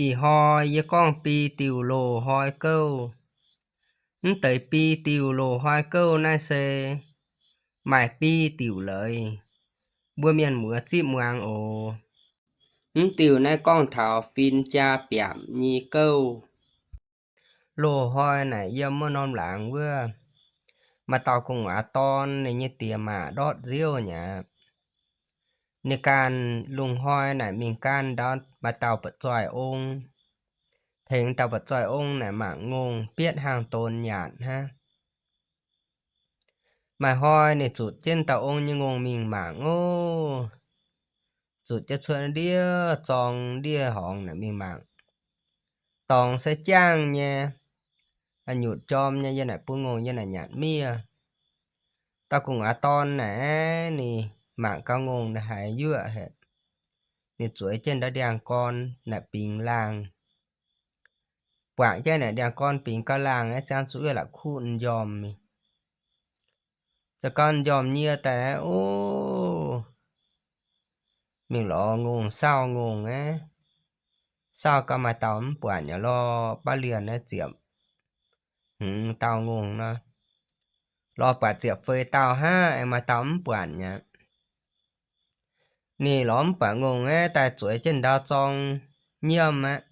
Ih hnoi yie gorngv bi diuh loz-hnoi gouv. Mv deix bi diuh loz-hnoi gouv naaiv se maaih bi diuc leiz, mbuo mienh muoz zipv muangx oc. Mv diuh naaiv gorngv taux fin-jaa biapc nyei gouv. Loz-hnoi naaic yiem wuov norm laangz wuov, maaih dauh gu'nguaaz dorn, ninh nyei diex maac ndortv nziouv nyei aqv. Ninh ganh lungh hnoi naaic mingh gan ndau maaih dauh buoqc-zoih ong, tengx dauh buoqc-zoih ong naaic mangc ngongh bietv hnaangx-donx nyaatc hnangv. Maaih hnoi ninh zutc jienv dauh ong nyei ngongh mingh mangc oc. Zutc jienv cuotv ndiev zorng ndiev horngz naaic mingh mangc. Dorngx se jangv nyei, nyutc jorm nyei, yie naaic bun ngongh yie naaic nyanc miev. Dauh gu'nguaaz dorn naaic, ninh mangc gau ngongh naaic haiz yuoqv haic. Ninh zueiz jienv ndau ndiangx-gorn naaic bingx laangh. Buatc jienv naaic ndiangx-gorn bingx gau laangh aeqv, ziangh zuqc wuov la'kuqv njormh mingh. Za'gau njormh nyie daaih aeqv, o, mingh lorz ngongh, sauv ngongh aeqv, sauv gau maaih dauh mv buatc nyei lorh, baav lienh aeqv, ziepc hmz dauh ngongh nor. Lorz buatc ziepc feix dauh hnangv, aengx maaih dauh mv buatc nyei. Ninh lorz mv buatc ngongh aeqv, daaih zueiz jienv ndau zorng nyiemv aqv.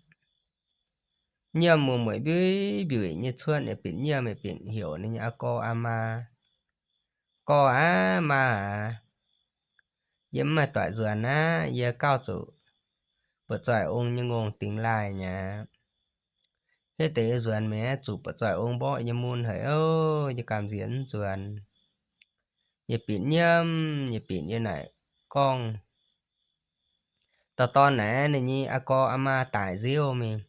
Nyiemv mueic-mueic mbiuic mbiuic nyei cuotv, ninh binc nyiemv, ninh binc heuc ninh nyei aa gorx aa maa, Gorx aac, maa aac, yie mv maaih doic nzuonx aqv. Yie gauh zuqc buoqc zoih ong nyei ngongh dingx laaih nyei aqv. Hitv deix yie nzuonx mingh aeqv, zuqc buoqc zoih ong mborqv yie mun haic oc. Yie gamh nziex mv nzuonx. Yie binc nyiemv, yie binc yie naaic gorngv, dauh dorn naaic ninh nyei aa gorx aa maa daic nziouv mingh,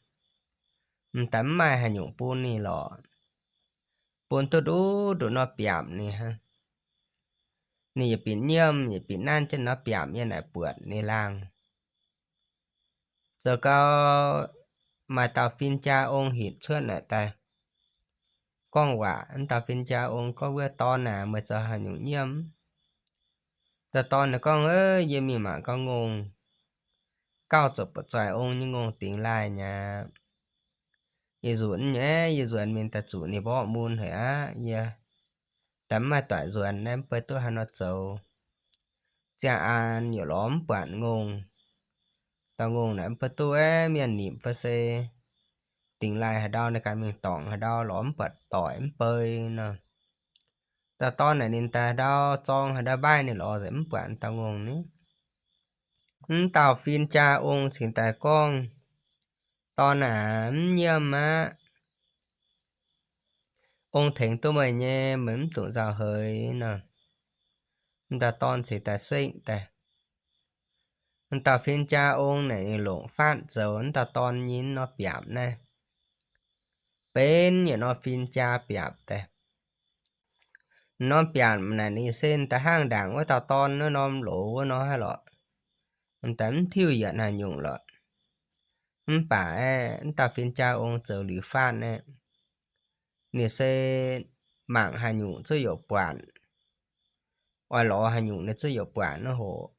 m'daaih mv maaih haaix nyungc bun ninh lorqc. Bun duqv nduqc nduqc nor biapc ninh hnangv. Ninh yietc binc nyiemv, yietc binc nanv jienv nor biapc yie naaic buatc ninh laangh. Zoux gau maaih dauh fin-jaa ong hinc cuotv naaic daaih gorngv waac. M'dauh fin-jaa ong gorngv, wuov dorn aac, meih zoux haaix nyungc nyiemv? Dauh dorn naaic gorngv, yie mingh mangc gau ngongh, gauh zuqc buoqc zoih ong nyei ngongh dingx laaih nyei aqv. Yie nzuonx nyei, yie nzuonx mingh daaih zuqc ninh mborqv mun haic aqv. Yie daaih mv maaih doic nzuonx naaiv, mv bei duqv haaix nor zoux. Ziangh aan yaac lorz mv buatc ngongh. Dauh ngongh naaic mv bei duqv aeqv, mienh nipc fai se dingx laaih haaix ndau, ninh ganh mingh dorngc haaix ndau, lorz mv buatc doic mv bei nor. Dauh dorn naaic ninh daaih ndau zorng haaix ndau mbaaih ninh lorz nzengc mv buatc dauh ngongh ni. Mv dauh fin-jaa ong cingx daaih gorngv, dorn aac, mv nyiemv aqv. Ong tengx duqv meih nyei, meih mv dungx nzauh heix nor. M'dauh dorn cingx daaih sekv daaih. M'dauh fin-jaa ong naaic ninh longc faatv zoux m'dauh dorn nyei nor biapc naaiv. Benx yietc norm fin-jaa biapc daaih. Norm biapc naaic ninh se da'hnangv ndaangc wuov dauh dorn wuov norm loz wuov nor haic lorqc. M'daaih mv tiuv yietc haaix nyungc lorqc. Mv baac aeqv, m'dauh fin-jaa ong zoux liuz faatv naaiv, ninh se mangc haaix nyungc zuqv youc buatc, oix lorz haaix nyungc ninh zuqv youc buatc nor hoc.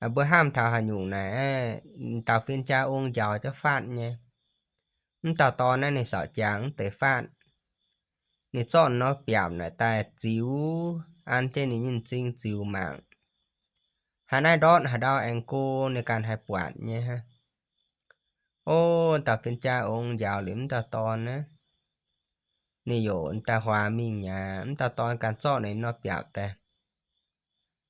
Mbuo hnamv taux haaix nyungc naaic, m'dauh fin-jaa ong njaaux jienv faatv nyei. M'dauh dorn naaiv ninh saauc jangx mv deix faatv. Ninh zorqv norm biapc naaic daaih ziux, an jienv ninh nyei m'zing ziux mangc, haaix naaiv ndortv haaix ndau aengx go, ninh ganh haih buatc nyei hnangv. O, m'dauh fin-jaa ong njaaux liuz m'dauh dorn naaiv, ninh youc daaih huaax mingh aqv. M'dauh dorn ganh zorqv ninh norm biapc daaih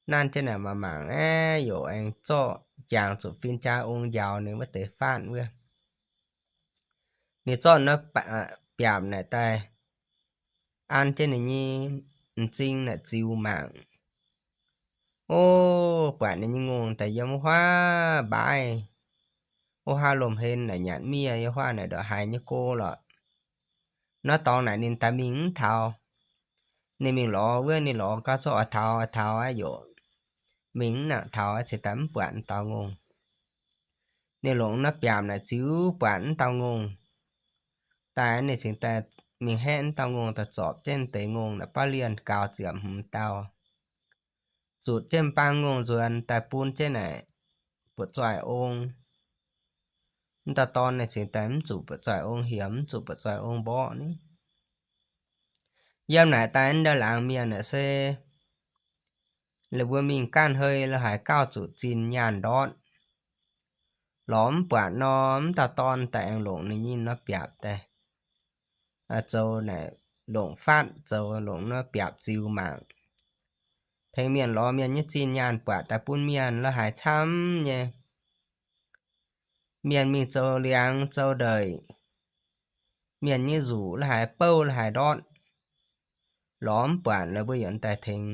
nanv jienv naaic mangc mangc aeqv, youc aengx zorqv jangx zuqc fin-jaa ong njaaux ninh wuov deix faatv wuov. Ninh zorqv norm biapc naaic daaih an jienv ninh nyei m'zing naaic ziux mangc. O, buatc ninh nyei ngongh daaih yiem wuov huaav mbaaih, wuov huaav lomh hen naaic nyanc miev, yiem huaav naaic ndongc haaix nyei go lorqc. Norm dorngx naaic ninh daaih mingh mv taux. Ninh mingh lorz wuov, ninh lorz gau zorqv oix taux oix taux aqv, youc mingh mv nangc taux aqv, cingx daaih mv buatc m'dauh ngongh. Ninh longc norm biapc naaic ziux buatc m'dauh ngongh daaih, ninh cingx daaih mingh haeqv m'dauh ngongh daaih zorpc jienv deix ngongh naaic baav lienh gaux ziepc hmz dauh, zutc jienv m'bang ngongh nzuonx daaih bun jienv naaic buoqc zoih ong. M'dauh dorn ninh cingx daaih mv zuqc buatc zoih ong hiemx, mv zuqc buatc zoih ong mborqv ni. Yiem naaic daaih ndau laangz mienh naaic se la'buo mbuo mingh ganh hei lo haaix gauh zuqc zinh nyaanh ndortv. Lorz mv buatc nor, m'dauh dorn daaih aengx longc ninh nyei nor biapc daaih zoux naaic, longc faatv zoux longc nor biapc ziux mangc. Tengx mienh lorz mienh nyei zinh nyaanh buatc daaih bun mienh lo haaix camv nyei. Mienh mingh zoux liangx zoux ndeic, mienh nyei nzuqc lo haaix bouv lo haaix ndortv, lorz mv buatc la'buo yaac daaih tengx,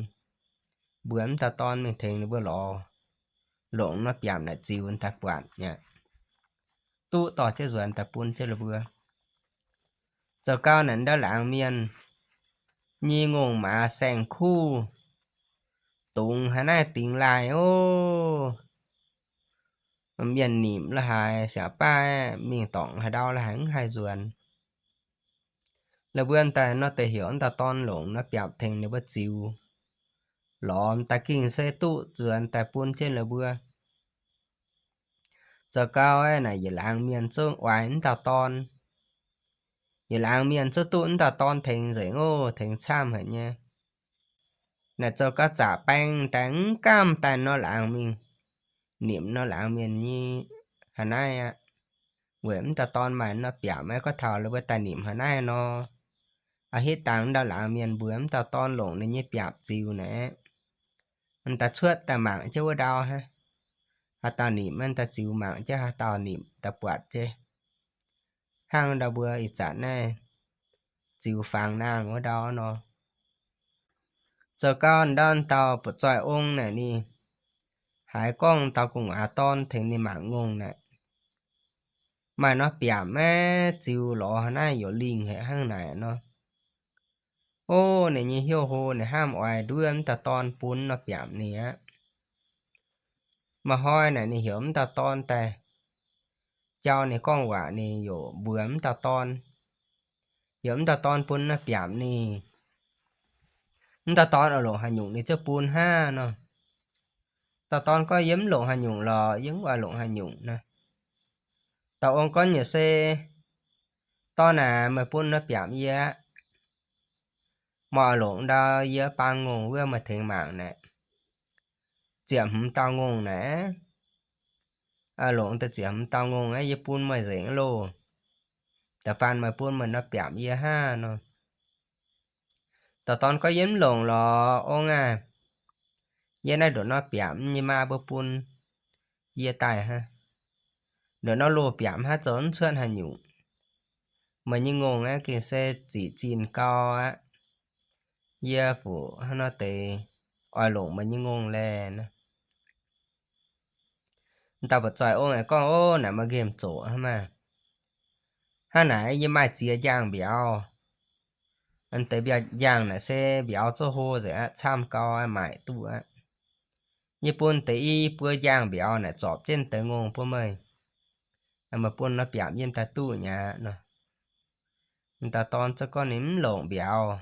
mbuox m'dauh dorn mingh tengx ninh mbuo lorz, longc nor biapc naaic ziux daaih buatc aqv. Duqv dorh jienv nzuonx daaih bun jienv la'buo. Zoux gau naaic ndau laangz mienh nyei ngongh maaz saeng-kuv dungz haaix naaiv dingx laaih ov. Mienh nimc lo haaix siangx baav mingh dorngc haaix ndau lo haaix mv haih nzuonx. La'buo daaih nor deix heuc m'dauh dorn longc nor biapc tengx ninh mbuo ziux. Lorz m'daaih gengh se duqv nzuonx daaih bun jienv la'buo. Zoux gau naaic yietc laangz mienh zungv oix m'dauh dorn. Yietc laangz mienh zungv duqv m'dauh dorn tengx nzengc ov, tengx camv haic nyei. Naaic zoux gau zaqc baeng daaih mv gaamv daaih nor laangz mingh, nimc nor laangz mienh nyei haaix naaiv aqv. Weic m'dauh dorn maaih nor biapc maiv gorngv taux la'buo daaih nimc haaix naaiv nor, a'hitv dangx ndau laangz mienh mbuox m'dauh dorn longc ninh nyei biapc ziux naaic, m'daaih cuotv daaih mangc jienv wuov ndau hnangv. Haaix dauh nimc maiv daaih ziux mangc jienv, haaix dauh nimc daaih buatc jienv. Hnangv ndau mbuo ih zanc naaiv ziux fangx naang wuov ndau nor. Zoux gau ndau dauh buoz-zoih ong naaic ninh haiz gorngv dauh gu'nguaaz dorn tengx ninh mangc ngongh naaic, maaih nor biapc maiv ziux lorz haaix naaiv youc lingh haic hnangv naaic nor. Ov, ninh nyei hnyouv hlo, ninh hnamv oix nduov m'dauh dorn bun nor biapc ninh aqv. Maaih hnoi naaic ninh heuc m'dauh dorn daaih jauv ninh gorngv waac, ninh youc mbuox m'dauh dorn, heuc m'dauh dorn bun nor biapc ninh. M'dauh dorn oix longc haaix nyungc ninh ziouc bun hnangv nor. Dauh dorn gorngv, yie mv longc haaix nyungc lorqc, yie mv oix longc haaix nyungc naaic. Dauh ong gorngv, yie se dorn aac, meih bun nor biapc yie aqv. Meih oix longc ndau yie baang ngongh wuov meih tengx mangc naaic, ziepc hmz dauh ngongh naaic, longc daaih ziepc hmz dauh ngongh aqv, yie bun meih nzengc loh. Da'faanh meih bun meih nor biapc yie hnangv nor. Dauh dorn gorngv, yie mv longc lorqc ong aac. Yie naaiv ndongc nor biapc nyei maa mbuo bun yie daaih hnangv. Ndongc nor loh biapc hnangv, zoux mv cuotv haaix nyungc. Meih nyei ngongh aqv gengh se ziqc zinh gau aqv. Yie fuqv hnangv nor deix oix longc meih nyei ngongh laeh. Dauh buoz-zoih ong aengx gorngv, ov, naaic maaih nqemh zoqc hnangv maah. Hnangv naaic yie maaih ziex njang mbiauz. Deix mbiauz njang naaic se mbiauz zouv hlo nzengc aqv, camv gau aqv, maaic duqv aqv. Yie bun deix i buo njang mbiauz naaic zorpc jienv deix ngongh bun meih. Meih bun nor biapc yie daaih duqv nyei aqv nor. Dauh dorn zungv gorngv ninh mv longc mbiauz.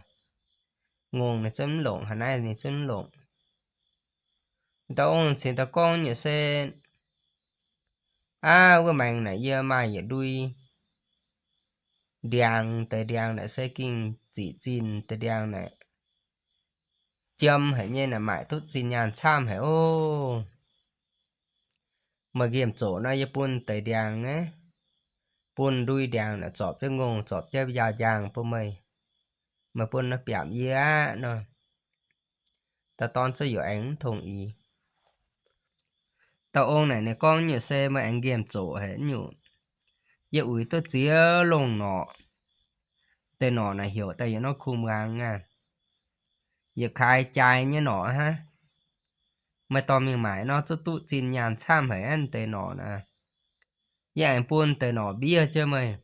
Ngongh ninh zungv mv longc, haaix naaiv ninh zungv mv longc. Dauh ong cingx daaih gorngv nyei se, aav, wuov maengx naaic yie maaih yietc ndui ndiangx, deix ndiangx naaic se gengh ziqc zinh, deix ndiangx naaic jiem haic nyei naaic, maaic duqv zinh nyaanh camv haic ov. Meih nqemh zoqc nor yie bun deix ndiangx aqv, bun ndui ndiangx naaic zorpc jienv ngongh, zorpc jienv mbiauz njang bun meih. Meih bun nor biapc yie aqv nor. Dauh dorn zungv yaac aengx mv tong ix. Dauh ong naaic ninh gorngv nyei se, meih aengx nqemh zoqc haic nyungc. Yie uix duqv ziex longh norqc. Deix norqc naaic heuc daaih yietc norm kungx muangx aqv. Yietc kaaix jaaix nyei norqc hnangv. Meih dorh mingh maaic nor zungv duqv zinh nyaanh camv haic aqv deix norqc naaic. Yie aengx bun deix norqc mbiev jienv meih.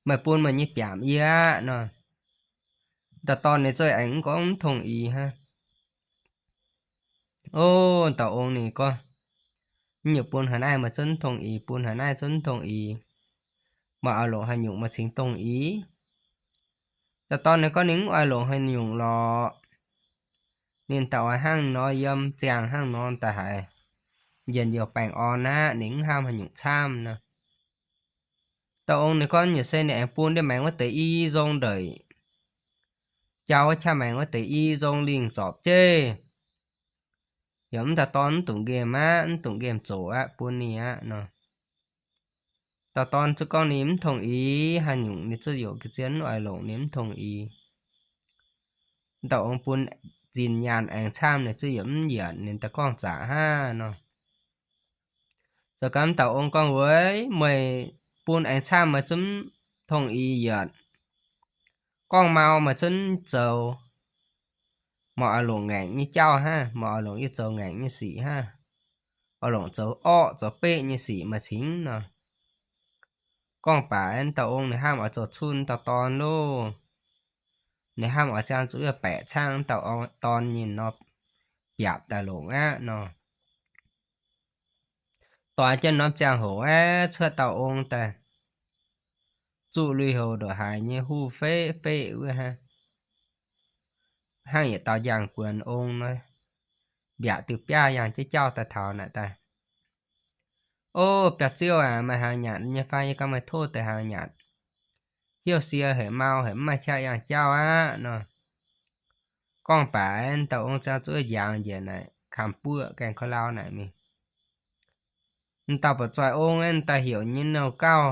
Meih bun meih nyei biamc yie aqv nor. Dauh dorn ninh zungv aengx mv gorngv mv tong ix hnangv. Ov, dauh ong ninh gorngv, mv nyungc bun haaix naaiv meih zungv mv tong ix, bun haaix naaiv zungv mv tong ix. Meih oix longc haaix nyungc meih cingx dongh ix. Dauh dorn ninh gorngv ninh mv oix longc haaix nyungc lorqc. Ninh daaih oix hnangv nor yiem ziangh hnangv nor daaih haiz. njien-youh baengh orn aqv, ninh mv hnamv haaix nyungc camv nor. Dauh ong ninh gorngv nyei se ninh aengx bun ndiev maengx wuov deix i nzong ndeic, jauv wuov qaqv maengx wuov deix i nzong lingh zorpc jeiv, yaac mv dauh dorn mv dungx nqemh aqv, mv dungx nqemh zoqc aqv, bun ninh aqv nor. Dauh dorn zuqc gorngv ninh mv tongx ix, haaix nyungc ninh zuqc yaac ga'zien mv oix longc, ninh mv tongx ix. Dauh ong bun zinh nyaanh aengx camv, ninh zuqc yaac mv yienc, ninh daaih gorngv zaqc hnangv nor. Zoux gau dauh ong gorngv, Weic meih bun aengx camv meih zungv mv tongx ix yienc. Gorngv mau meih zungv mv zoux. Meih oix longc ngaengc nyei jauv hnangv, meih oix longc yie zoux ngaengc nyei sic hnangv, oix longc zoux orqv zoux beqv nyei sic meih cingx nor. Gorngv baac dauh ong ninh hnamv oix zoux cunh dauh dorn loh. Ninh hnamv oix ziangh zuqc yie baeqc caangv dauh dorn nyei nor, biapc daaih longc aqv nor. Doix jienv norm ziangh hoc aeqv, cuotv dauh ong daaih, zuqv lui-houx ndongc haaix nyei huv feqv-feqv wuov hnangv. Hnangv yietc dauh njang-buonc ong nor, mbiaauc diuh biaav yangh jienv jauv daaih taux naaic daaih, O biauv-ziouv aac, meih hnaangx nyanc nyei fai? Yie ganh meih tov deix hnaangx nyanc. Heuc sie heuc mau heuc mv maaih qaqv yangh jauv aqv nor. Gorngv baac dauh ong ziangh zuqc njaaux njiec naaic kamx buoqv gaengh kouv lauh naaic mingh. M'dauh buoz-zoih ong aeqv, daaih heuc nyei nouh gauh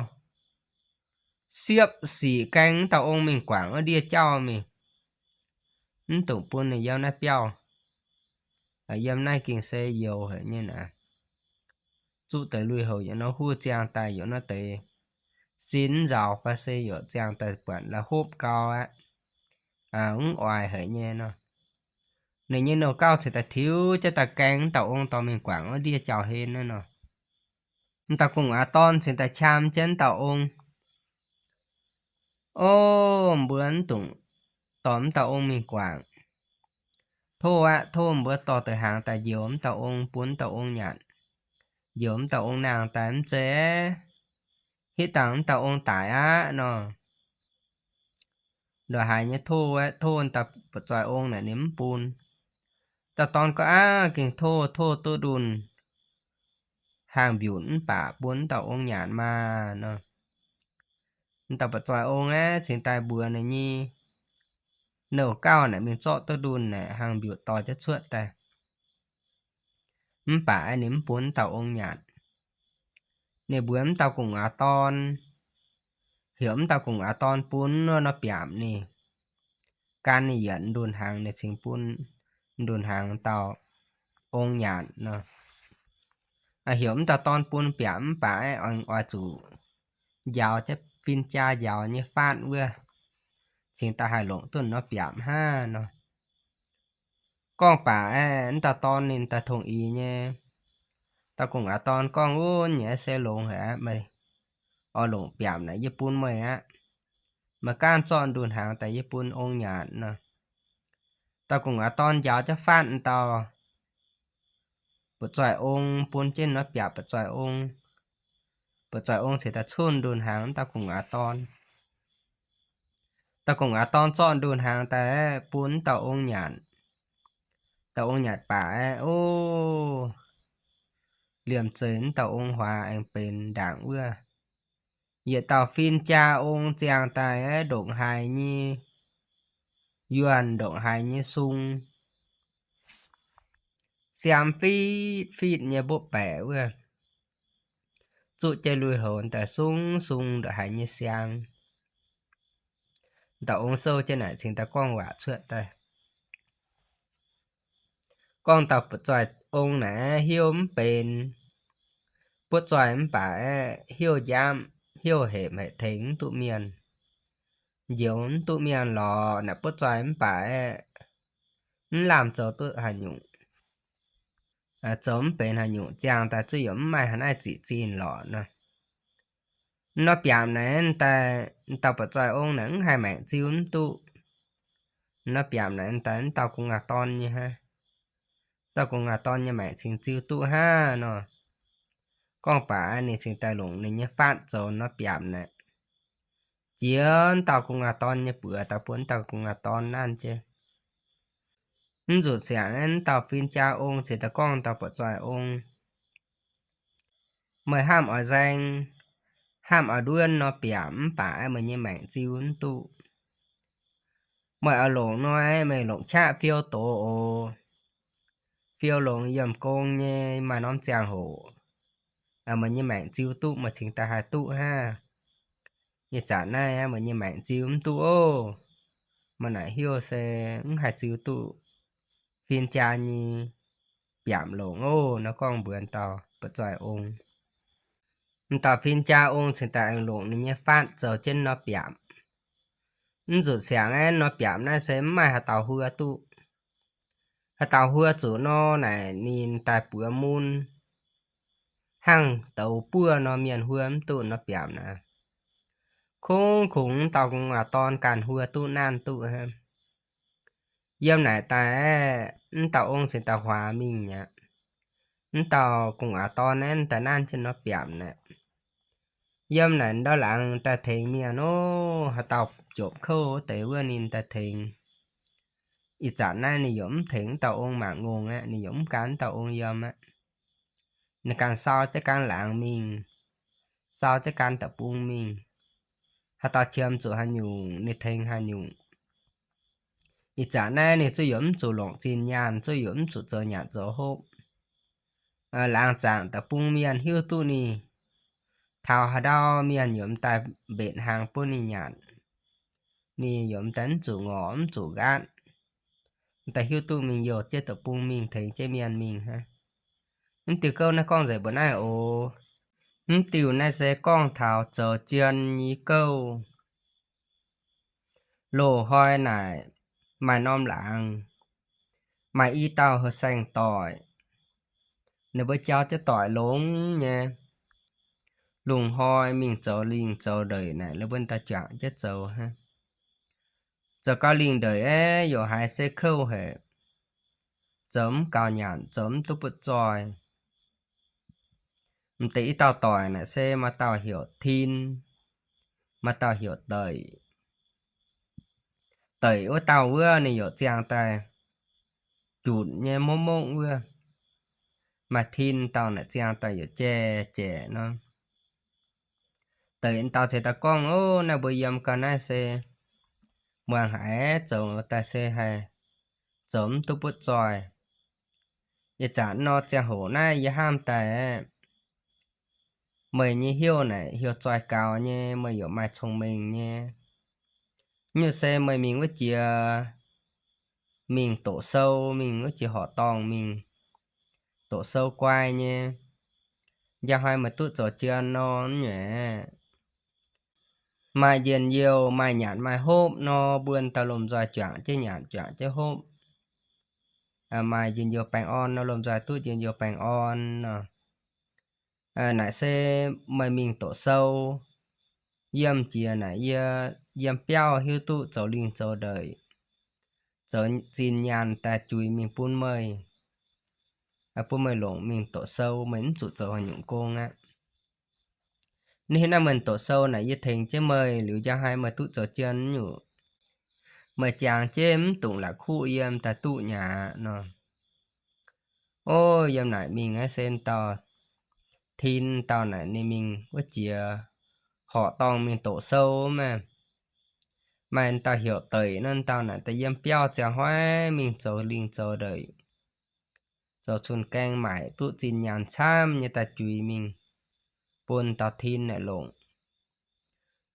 siepv sic gaengh m'dauh ong mingh guangc wuov ndiev jauv mingh. Mv dungx bun ninh yiem naaiv biauv. Yiem naaiv gengh se youz haic nyei naaic. Zuqv deix lui-houx yiem nor huv ziangh daaih, yiem nor deix sin nzaaux fai se yaac ziangh daaih buatc la'hopv gau aqv. Mv oix haic nyei nor. Ninh nyei nouh gauh cingx daaih tiux jienv daaih gaengh m'dauh ong dorh mingh guangc wuov ndiev jauv-hlen naaiv nor. M'dauh gu'nguaaz dorn cingx daaih qam jienv m'dauh ong, O, mbuo mv dungx dorh m'dauh ong mingh guangc. Tov aqv, tov mbuo dorh deix hnaangx daaih njoux m'dauh ong, bun m'dauh ong nyanc. Njoux m'dauh ong nangh daaih mv zeiz hitv dangh m'dauh ong daic aqv nor. Ndongc haaix nyei tov aeqv, tov m'dauh buoz-zoih ong naaic ninh mv bun. Dauh dorn gorngv, Aav, gengh tov, tov duqv ndunh hnaangx-mbiutc mv baac bun m'dauh ong nyanc maah nor. M'dauh buoz-zoih ong aeqv, cingx daaih mbuox ninh nyei nouh gauh naaic mingh zorqv duqv ndunh naaic hnaangx-mbiutc dorh jienv cuotv daaih. Mv baac aeqv, ninh mv bun m'dauh ong nyanc. Ninh mbuox m'dauh gu'nguaaz dorn, heuc m'dauh gu'nguaaz dorn bun wuov norm biaapc ninh. Gan ninh yietc ndunh hnaangx ninh cingx bun ndunh hnaangx dauh ong nyanc nor. Heuc m'dauh dorn bun biaapc mv baac aeqv, oix zuqc njaaux jienv fin-jaa njaaux nyei faatv wuov, cingx daaih haih longc duqv norm biaapc hnangv nor. Gorngv baac aeqv, m'dauh dorn ninh daaih tongx ix nyei. Dauh gu'nguaaz dorn gorngv, Wuov nyei se longx haic aqv, meih oix longc biaapc naaic yie bun meih aqv. Meih gaanv zorqv ndunh hnaangx daaih yie bun ong nyanc nor. Dauh gu'nguaaz dorn njaaux jienv faatv m'dauh buoz-zoih ong, bun jienv norm biaapc buoz-zoih ong. Buoz-zoih ong cingx daaih cunh ndunh hnaangx m'dauh gu'nguaaz dorn. Dauh gu'nguaaz dorn zorqv ndunh hnaangx daaih bun m'dauh ong nyanc. Dauh ong nyanc baac aeqv, o, liemh zeih m'dauh ong huaax aengx benx ndaangc wuov. Yietc dauh fin-jaa ong ziangh daaih aeqv, ndongc haaix nyei yuonh, ndongc haaix nyei sung, siaam fitv fitv nyei mbopv baeqc wuov, zuqv jienv lui-houx daaih sung sung ndongc haaix nyei siang. Dauh ong sou jienv naaic cingx daaih gorngv waac cuotv daaih, gorngv dauh buoz-zoih ong naaic heuc mv benx buoz-zoih mv baac aeqv, heuc njaamv, heuc hepc haic tengx mv duqv mienh, njoux mv duqv mienh lorz naaic buoz-zoih mv baac aeqv, mv lamh zoux duqv haaix nyungc, zoux mv benx haaix nyungc, ziangh daaih zuqv yaac mv maaih haaix naaiv ziqc zinh lorqc nor. Norm biaamc naaic daaih, dauh buoz-zoih ong naaic mv haih maengc ziu mv duqv. Norm biaamc naaic daaih m'dauh gu'nguaaz dorn nyei hnangv. Dauh gu'nguaaz dorn nyei maengc cingx ziu duqv hnangv nor. Gorngv baac ninh cingx daaih longc ninh nyei faatv zoux norm biaamc naaic, jiex m'dauh gu'nguaaz dorn nyei buoz daaih bun m'dauh gu'nguaaz dorn nanv jienv. Mv nzunc siangx aeqv, m'dauh fin-jaa ong cingx daaih gorngv dauh buoz-zoih ong, Meih hnamv oix nzaeng, hnamv oix nduov nor biamc mv baac meih nyei maengc ziu mv duqv. Meih oix longc nor, meih longc qaqv fiou doz oc. Fiou longx yiem gong nyei maaih norm ziangh hoc, meih nyei maengc ziu duqv, meih cingx daaih haih duqv hnangv. Ih zanc naaiv meih nyei maengc ziu mv duqv oc. Meih naaic heuc se mv haih ziu duqv fin-jaa nyei biamc longc oc. Nor gorngv mbuox dauh ba'zoih ong. M'dauh fin-jaa ong cingx daaih aengx longc ninh nyei faatv zoux jienv nor biamc. Mv zuqc siangx aeqv, nor biamc naaiv se mv maaih haaix dauh huo duqv. Haaix dauh huo zuqc nor naaic ninh daaih buoz mun, hnangv douz buov nor mienh huo mv duqv nor biamc naaic. Kungx kungx m'dauh gu'nguaaz dorn ganh huo duqv nanv duqv hnangv. Yiem naaic daaih aeqv, m'dauh ong cingx daaih huaax mingh aqv. M'dauh gu'nguaaz dorn aeqv, daaih nanv jienv nor biamc naaic. Yiem naaic ndau laangz daaih tengx mienh oc, haaix dauh jopc kouv wuov deix wuov ninh daaih tengx. Ih zanc naaiv ninh yaac mv tengx m'dauh ong mangc ngongh aqv, ninh yaac mv gan m'dauh ong yiem aqv. Ninh ganh sau jienv gan laangz mingh, sau jienv gan deic-bung mingh. Haaix dauh qiemx zuqc haaix nyungc, ninh tengx haaix nyungc. Ih zanc naaiv ninh zuqc yaac mv zuqc longc zinh nyaanh, zuqc yaac mv zuqc zoux nyanc zoux hopv. Laangz zaangc deic-bung mienh hiuv duqv ninh, taux haaix ndau mienh yaac m'daaih mbenc hnaangx bun ninh nyanc. Ninh yaac m'daaih mv zuqc ngorc mv zuqc nqaatv. M'daaih hiuv duqv mingh youh jienv deic-bung mingh tengx jienv mienh mingh hnangv. Mv diuh gouv naaiv gorngv nzengc mbuo naaiv oc. Mv diuh naaiv se gorngv taux zoux jien nyei gouv. Loz-hnoi naaic maaih norm laangz, maaih i dauh heuc saeng-doic. Ninh mbuo jauv jienv doic longx nyei. Lungh hnoi mingh zoux lingh zoux ndeic naaic, ninh mbuo daaih juangc jienv zoux hnangv. Zoux gau lingh ndeic aeqv, yaac haiz se kouv haic, zoux mv gaux nyanc, zoux mv duqv butv zoih. M'deix i dauh doic naaic se maaih dauh heuc Tin, maaih dauh heuc Deic. Deic wuov dauh wuov ninh yaac ziangh daaih junc nyei mongv mongv wuov. Maaih Tin dauh naaic ziangh daaih yaac jai jaic nor. Deic dauh ceix daaih gorngv, Ov, naaiv mbuo yiem gau naaiv se muangx haiz zoux daaih se haih zoux mv duqv butv zoih. Ih zanc nor ziangh hoc naaiv yie hnamv daaih, meih nyei heuc naaic heuc zoih gaux nyei, meih yaac maaih cong-mengh nyei. Nyungc se meih mingh wuov jiex, mingh doqc sou, mingh wuov jiex horqc dorngh mingh doqc sou guai nyei. Njang hnoi meih duqv zoux jien nor, nyungc aeqv, maaih njien-youh, maaih nyanc maaih hopv nor, mbuo dauh lomh nzoih juangc jienv nyanc juangc jienv hopv. Maaih njien-youh baengh orn nor, lomh nzoih duqv njien-youh baengh orn nor. Naaic se meih mingh doqc sou, yiem jiex naaic yie yiem biauv hiuv duqv zoux lingh zoux ndeic, zoux zinh nyaanh daaih juix mingh bun meih, bun meih longc mingh doqc sou, meih mv zuqc zoux haaix nyungc gong aqv. Ninh hiuv naaiv meih doqc sou naaic yie tengx jienv meih liuz, njang hnoi meih duqv zoux jien nyungc, meih jangx jienv mv dungx la'kuqv yiem daaih duqv nyaac nor. Ov, yiem naaic mingh naaiv se dauh Tin dauh naaic ninh mingh wuov jiex horqc dorngh mingh doqc sou maah. Maaih dauh heuc Deic nor, dauh naaic daaih yiem biauv ziangh hnoi mingh zoux lingh zoux ndeic, zoux cun-gaeng maaic duqv zinh nyaanh camv nyei daaih juix mingh bun dauh Tin naaic longc.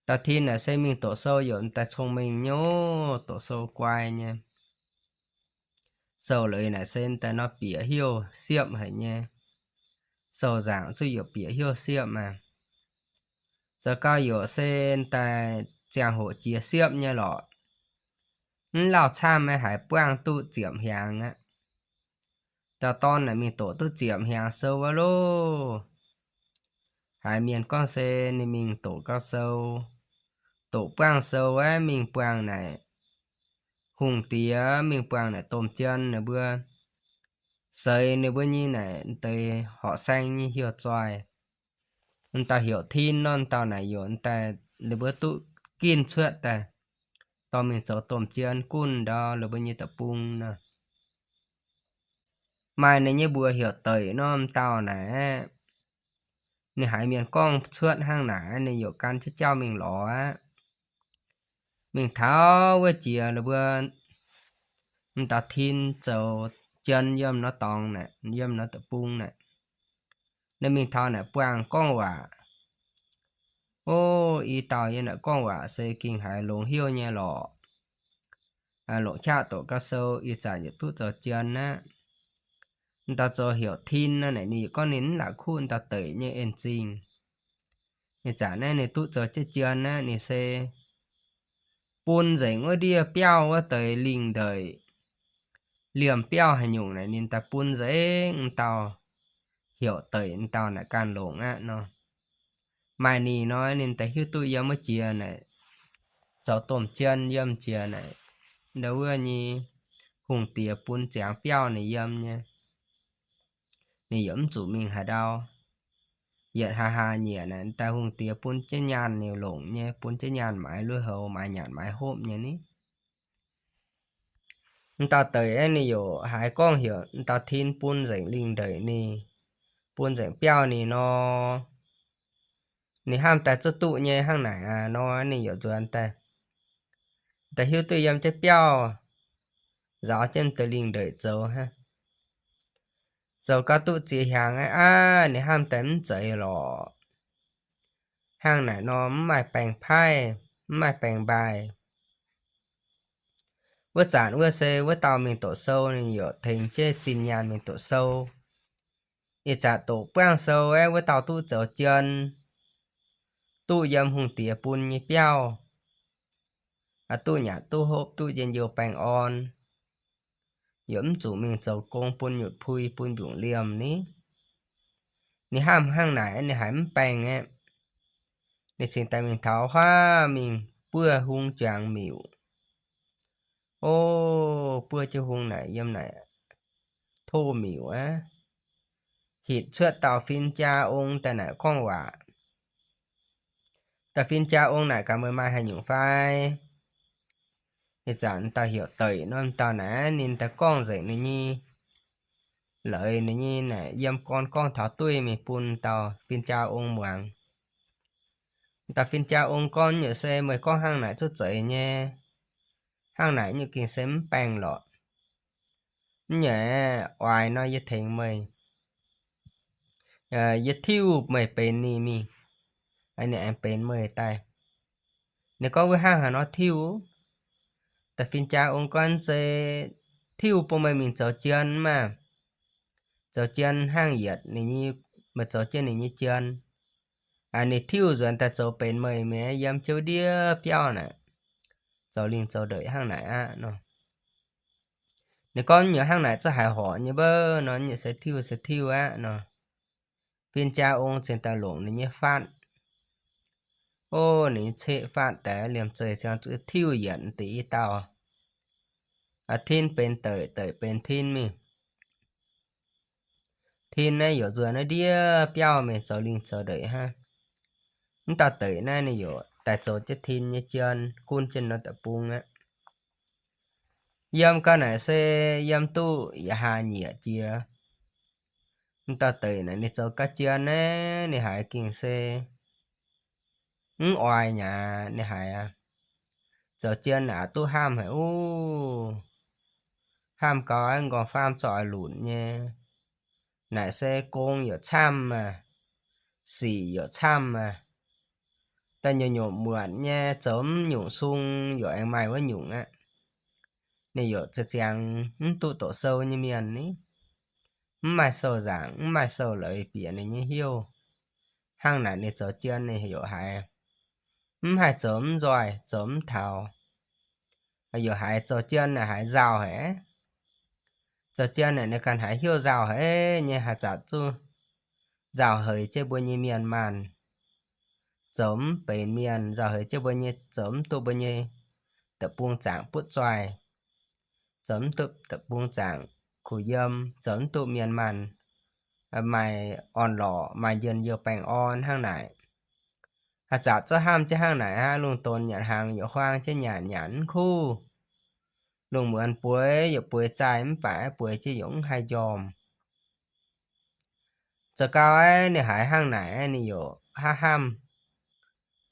Dauh Tin naaic se mingh doqc sou yaac daaih cong-mengh nyei, doqc sou guai nyei. Sou-leiz naaic se daaih nor bieqc heuc siepv haic nyei. Sou-nzaangc zuqc yaac bieqc heuc siepv maah. Zoux gau yaac se daaih ziangh hoc jiex siepv nyei lorqc. Mv lauh camv meih haiz buangh duqv ziepc hnyangx aqv. Dauh dorn naaic mingh doqc duqv ziepc hnyangx sou wuov loh. Haiz mienh gorngv se ninh mingh doqc gau sou, doqc buangh sou wuov mingh buangh naaic hungh diex, mingh buangh naaic domh jien ninh mbuo, seix ninh mbuo nyei naaic deix horqc saeng nyei hiuv zoih. Dauh heuc Tin nor, dauh naaic yaac daaih ninh mbuo duqv ginv cuotv daaih, dorh mingh zoux domh jien gunv ndau ninh mbuo nyei deic-bung nor. Maaih ninh nyei mbuox heuc Deic nor, dauh naaic Ninh haiz mienh gorngv cuotv hnangv naaic, ninh yaac gan jienv jauv mingh lorz aqv. Mingh taux wuov jiex la'buo m'dauh tin zoux jien yiem norm dorngx naaic, yiem norm deic-bung naaic. Ninh mingh taux naaic buangh gorngv waac. O, i dauh yiem naaic gorngv waac se ging haiz longx hnyouv nyei lorqc. Longc qaqv doqc gau sou, ih zanc yietc duqv zoux jien aqv. M'dauh zoux heuc tin naaic, ninh yaac gorngv ninh mv la'kuqv m'dauh deic nyei en-zingh. Ih zanc naaiv ninh duqv zoux jienv jien aqv, ninh se bun nzengc wuov ndiev biauv wuov deix lingh ndeic liemh biauv haaix nyungc naaic, ninh daaih bun nzengc m'dauh heuc deic m'dauh naaic ganh longc aqv nor. Maaih ninh nor, ninh daaih hiuv duqv yiem wuov jiex naaic, zoux domh jien yiem jiex naaic, ndau wuov nyei hungh diex bun ziangx biauv ninh yiem nyei. Ninh yaac mv zuqc mingh haaix ndau. Yietc hlaax hlaax nyieqc naaic, daaih hungh diex bun jienv nyaanh ninh longc nyei, bun jienv nyaanh maaiz lui-houx, maaiz nyanc maaiz hopv nyei ni. M'dauh deic aeqv, ninh yaac haiz gorngv heuc m'dauh tin bun nzengc lingh ndeic ninh, bun nzengc biauv ninh nor, ninh hnamv daaih zuqc duqv nyei hnangv naaic aqv nor, ninh yaac nzuonx daaih, daaih hiuv duqv yiem jienv biauv, nzaaux jienv deix lingh ndeic zoux hnangv. Zoux gau duqv ziex hnyangx aqv, aav, ninh hnamv daaih mv zeiz lorqc. Hnangv naaic nor mv maaih baengc paaiv, mv maaih baengc mbaaih. Wuov zanc wuov se wuov dauh mingh doqc sou, ninh yaac tengx jienv zinh nyaanh mingh doqc sou. Ih zanc doqc buangv sou aeqv, wuov dauh duqv zoux jien, duqv yiem hungh diex bun nyei biauv, duqv nyanc duqv hopv, duqv njien-youh baengh orn, yaac mv zuqc mingh zoux gong bun nyutc pui bun mbiungc liemh ni. Ninh hnamv hnangv naaic, ninh haiz mv baengh aeqv, ninh cingx daaih mingh taux huaav mingh buov hung juangx miuc. O, buov jienv hung naaic yiem naaic tov miuc aqv, hitc cuotv dauh fin-jaa ong daaih naaic gorngv waac. Dauh fin-jaa ong naaic gaax, meih maaih haaix nyungc fai? Ih zanc dauh heuc Deic nor, dauh naaic ninh daaih gorngv nzengc ninh nyei, laaix ninh nyei naaic yiem gorn gorngv taux dueiv mingh bun dauh fin-jaa ong muangx. Dauh fin-jaa ong gorngv, nyungc se meih gorngv hnangv naaic zuqc zeiz nyei. Hnangv naaic nyungc gengh se mv baengh lorqc. Nyungc oix nor yie tengx meih, yie tiuv meih benx ninh mingh, ninh aengx benx meih daaih. Ninh gorngv, wuov hnangv haaix nor tiuv? Dauh fin-jaa ong gorngv, se tiuv bun meih mingh zoux jien maah. Zoux jien hnangv yietc ninh nyei, meih zoux jienv ninh nyei jien, ninh tiuv nzuonx daaih zoux benx meih mingh yiem jienv ndiev biauv naaic, zoux lingh zoux ndeic hnangv naaic aqv nor. Ninh gorngv, nyungc hnangv naaic zungv haiz horpc nyei mbouv nor, nyungc se tiuv se tiuv aqv nor. Fin-jaa ong cingx daaih longc ninh nyei faatv, o, ninh nyei ceqv faatv daaih liemh zeih ziangh zuqc tiuv yietc deix i dauh, tin benx deic, deic benx tin mingh. Tin naaiv yaac nzuonx naaiv ndiev biauv mingh zoux lingh zoux ndeic hnangv. Mv dauh deic naaiv ninh yaac daaih zoux jienv tin nyei jien gunv jienv norm deic-bung aqv. Yiem gau naaic se yiem duqv yietc hlaax nyieqc jiex. Mv dauh deic naaic ninh zoux gau jien naaiv, ninh haiz gengh se mv oix nyei, ninh haiz aqv. Zoux jien naaic duqv hnamv haic uv. Hnamv gau aqv, nqorngv-faam zorqv oix lunc nyei. Naaic se gong yaac camv maah, sic yaac camv maah. Da'nyeic nyungc muotc nyei, zoux mv nyungc sung yaac aengx maaih wuov nyungc aqv. Ninh yaac ziangx mv duqv doqc sou nyei mienh ni. Mv maaih sou nzaangc, mv maaih sou leiz bieqc ninh nyei hnyouv. Hnangv naaic ninh zoux jien ninh yaac haiz mv haih zoux mv nzoih, zoux mv taux. Yaac haiz zoux jien naaic haiz nzauh haic. Zoux jien naaic ninh ganh haiz hnyouv nzauh haic nyei, haaix zanc zuqc nzauh haic jienv mbuo nyei mienh maanh, zoux mv benx mienh, nzauh haic jienv mbuo nyei, zoux mv duqv mbuo nyei deic-bung zaangc butv zoih, zoux mv duqv deic-bung zaangc kuh yiem, zoux mv duqv mienh maanh maaih orn-lorqc, maaih njien-youh baengh orn hnangv naaic. Haaix zanc zuqc hnamv jienv hnangv naaic aqv, lungh ndonx nyanc hnaangx yaac huaang jienv nyanc, nyanc mv kuv. Lungh muonz bueix yaac bueix zaaih mv baac bueix jienv yaac mv haih njormh. zoux gau aqv, ninh haiz hnangv naaic aqv, ninh yaac hnamv hnamv,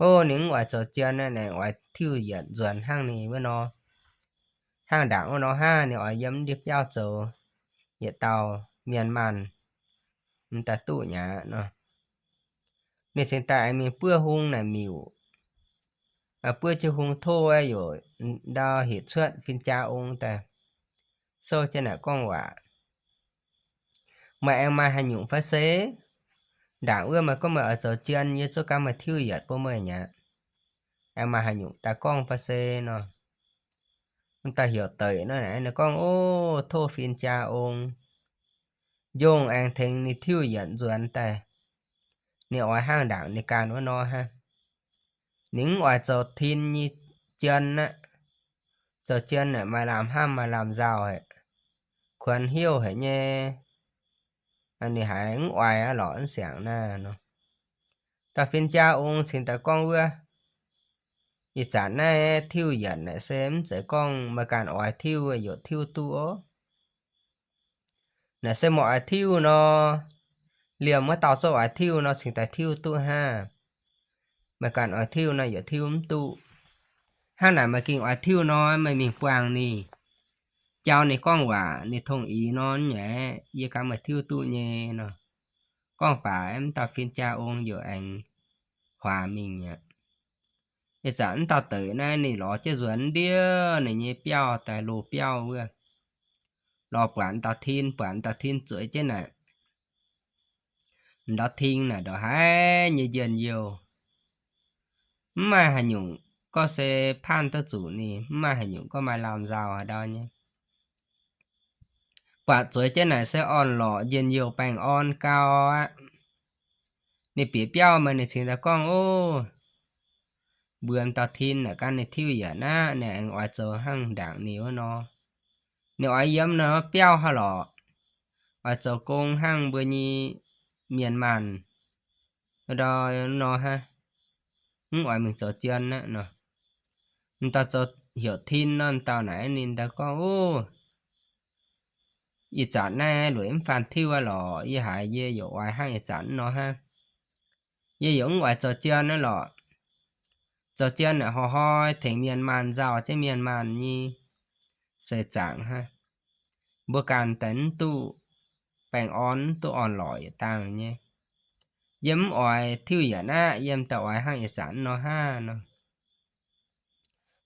o, ninh mv oix zoux jien aqv, ninh oix tiuv yietc nzuonx hnangv ninh wuov nor, hnangv ndaangc wuov nor hnangv, ninh oix yiem ndiev biauv zoux yietc dauh mienh maanh, mv daaih duqv nyei nor. Ninh cingx daaih aengx mingh buov hung naaic miuc, buov jienv hung tov aqv, yaac ndau hec cuotv fin-jaa ong daaih souv jienv naaic gorngv waac, meih aengx maaih haaix nyungc fai se? Ndaangc wuov meih gorngv meih oix zoux jien, yie zuov gaanv meih tiuv yietc bun meih nyei aqv. Aengx maaih haaix nyungc daaih gorngv fai se nor. Daaih heuc deic nor, ninh gorngv, o, tov fin-jaa ong njongh aengx tengx ninh tiuv yietc nzuonx daaih. Ninh oix hnangv ndaangc ninh ganh wuov nor hnangv. Ninh mv oix zoux tin nyei jien aqv. Zoux jien naaic maaih lamh hnamv maaih lamh nzauh haic, kuonx hnyouv haic nyei. Ninh haiz mv oix aqv lorqc, mv siangx naaiv nor. Dauh fin-jaa ong cingx daaih gorngv wuov, ih zanc naaiv tiuv yietc naaic se mv zeiz gorngv meih ganh oix tiuv yaac tiuv duqv oc. Naaic se meih oix tiuv nor, liemh wuov dauh zungv oix tiuv nor cingx daaih tiuv duqv hnangv. Meih ganh oix tiuv nor yaac tiuv mv duqv. Hnangv naaic meih gengh oix tiuv nor, meih mingh buangh ninh, jauv ninh gorngv waac ninh tongh ix nor nyei, yie ganh meih tiuv duqv nyei nor. Gorngv baac mv dauh fin-jaa ong yaac aengx huaax mingh aqv. Ih zanc mv dauh deix naaiv ninh lorz jienv nzuonx ndiev ninh nyei biauv daaih, loz biauv wuov, lorz buatc dauh tin, buatc dauh tin zueiz jienv naaic, ndau-ting naaic ndongc haaix nyei njien-youh, mv maaih haaix nyungc gorngv se paanv duqv zuqc ninh, mv maaih haaix nyungc gorngv maaih lamh nzauh haaix ndau nyei. Buatc zueiz jienv naaic se orn-lorqc njien-youh baengh orn gau aqv. Ninh bieqc biauv meih ninh cingx daaih gorngv, o, mbuox dauh tin naaic gan ninh tiuv yietc aqv, ninh aengx oix zoux hnangv ndaangc ninh wuov nor. Ninh oix yiem nor biauv haaix lorqc, oix zoux gong hnangv mbuo nyei mienh maanh nor hnangv, mv oix mingh zoux jien aqv nor. M'dauh zoux heuc tin nor, m'dauh naaic ninh daaih gorngv, o, ih zanc naaiv lueic mv faanh tiuv aqv lorqc, yie haiz yie yaac oix hnangv ih zanc nor hnangv. Yie yaac mv oix zoux jien aqv lorqc. Zoux jien naaic hnoi-hnoi tengx mienh maanh nzauh jienv mienh maanh nyei seix zaangc hnangv. Mbuo ganh daaih mv duqv baengh orn, mv duqv orn-lorqc yietc dangh nyei. Yie mv oix tiuv yietc aqv, yie m'daaih oix hnangv ih zanc nor hnangv nor.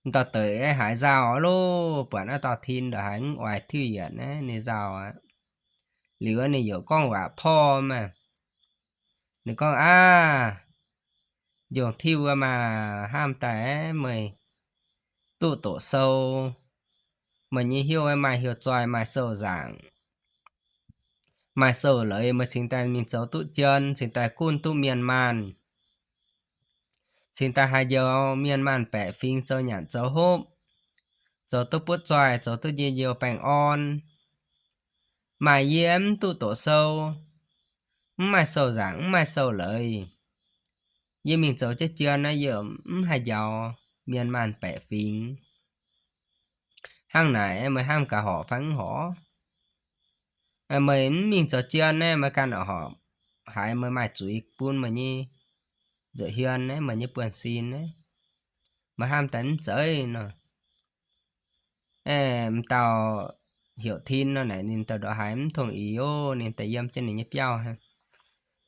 M'dauh deix haiz nzauh loh, buatc naaiv dauh tin ndongc haaix mv oix tiuv yietc naaiv, ninh nzauh aqv. Liuz ninh yaac gorngv waac porv maah. Ninh gorngv, aav, njongc tiuv maaih hnamv daaih meih duqv doqc sou, meih nyei hnyouv maaih hnyouv zoih, maaih sou nzaangc, maaih sou leiz, meih cingx daaih mingh zoux duqv jien, cingx daaih gunv duqv mienh maanh, cingx daaih haih njoux mienh maanh baeqc fingx zoux nyanc zoux hopv, zoux duqv butv zoih, zoux duqv njien-youh baengh orn. Maaih yie mv duqv doqc sou, mv maaih sou nzaangc, mv maaih sou leiz. Yie mingh zoux jienv jien naaiv yie mv haih njoux mienh maanh baeqc fingx. Hnangv naaic meih hnamv gaax horpc fai mv horpc? Meih mv mingh zoux jien naaiv meih ganh horpc haaix, meih maaih zuiz bun meih nyei nza'hmien naaiv, meih nyei buonv-sin naaiv, meih hnamv daaih mv zeiz nor. M'dauh heuc tin nor naaic ninh daaih ndongc haaix mv tongh ix ov, ninh daaih yiem jienv ninh nyei biauv hnangv.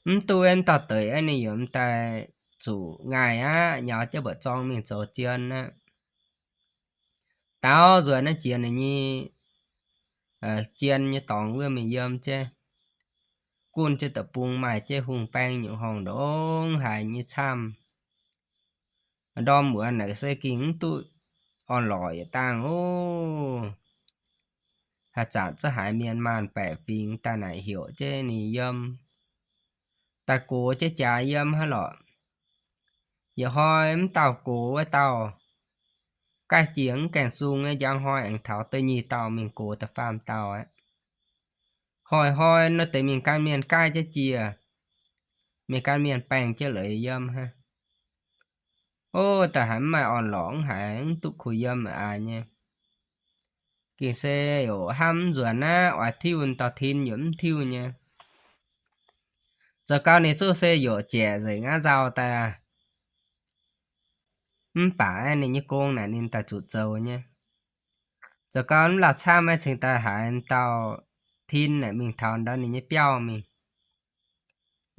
Mv duqv, m'dauh deix aeqv, ninh yaac m'daaih zuqc ngaih aqv, nyaux jienv mba'zorng mingh zoux jien aqv. Daauv nzuonx naaiv jiex ninh nyei jien nyei dorngx wuov mingh yiem jienv, gunv jienv deic-bung maaih jienv hungh baeng nyungc horngh ndongc haaix nyei camv. Ndorm muonz naaic se gengh mv duqv orn-lorqc yietc dangh ov. Haaix zanc zungv haiz mienh maanh baeqc fingx daaih naaic heuc jienv ninh yiem, daaih gox jienv jaax yiem hnangv lorqc. Yietc hnoi mv dauh gox wuov dauh, gaav jiex mv gaengh sung nyei, njang hnoi aengx taux da'nyeic dauh mingh gox da'faam dauh aqv. Hnoi-hnoi nor deix mingh gan mienh gaav jienv jiex, mingh gan mienh baengh jienv leiz yiem hnangv. Ov, da'haiz mv maaih orn-lorqc, mv haiz mv duqv kuh yiem aqv nyei. Gengh se yaac hnamv mv nzuonx aqv, oix tiuv dauh tin yaac mv tiuv nyei. Zoux gau ninh zuqc se youc jieqc nzengc aqv nzauh daaih aqv. Mv baac ninh nyei gong naaic ninh daaih zuqc zoux nyei. Zoux gau mv lauh camv aeqv, cingx daaih haiz dauh tin naaic mingh taux ndau ninh nyei biauv mingh.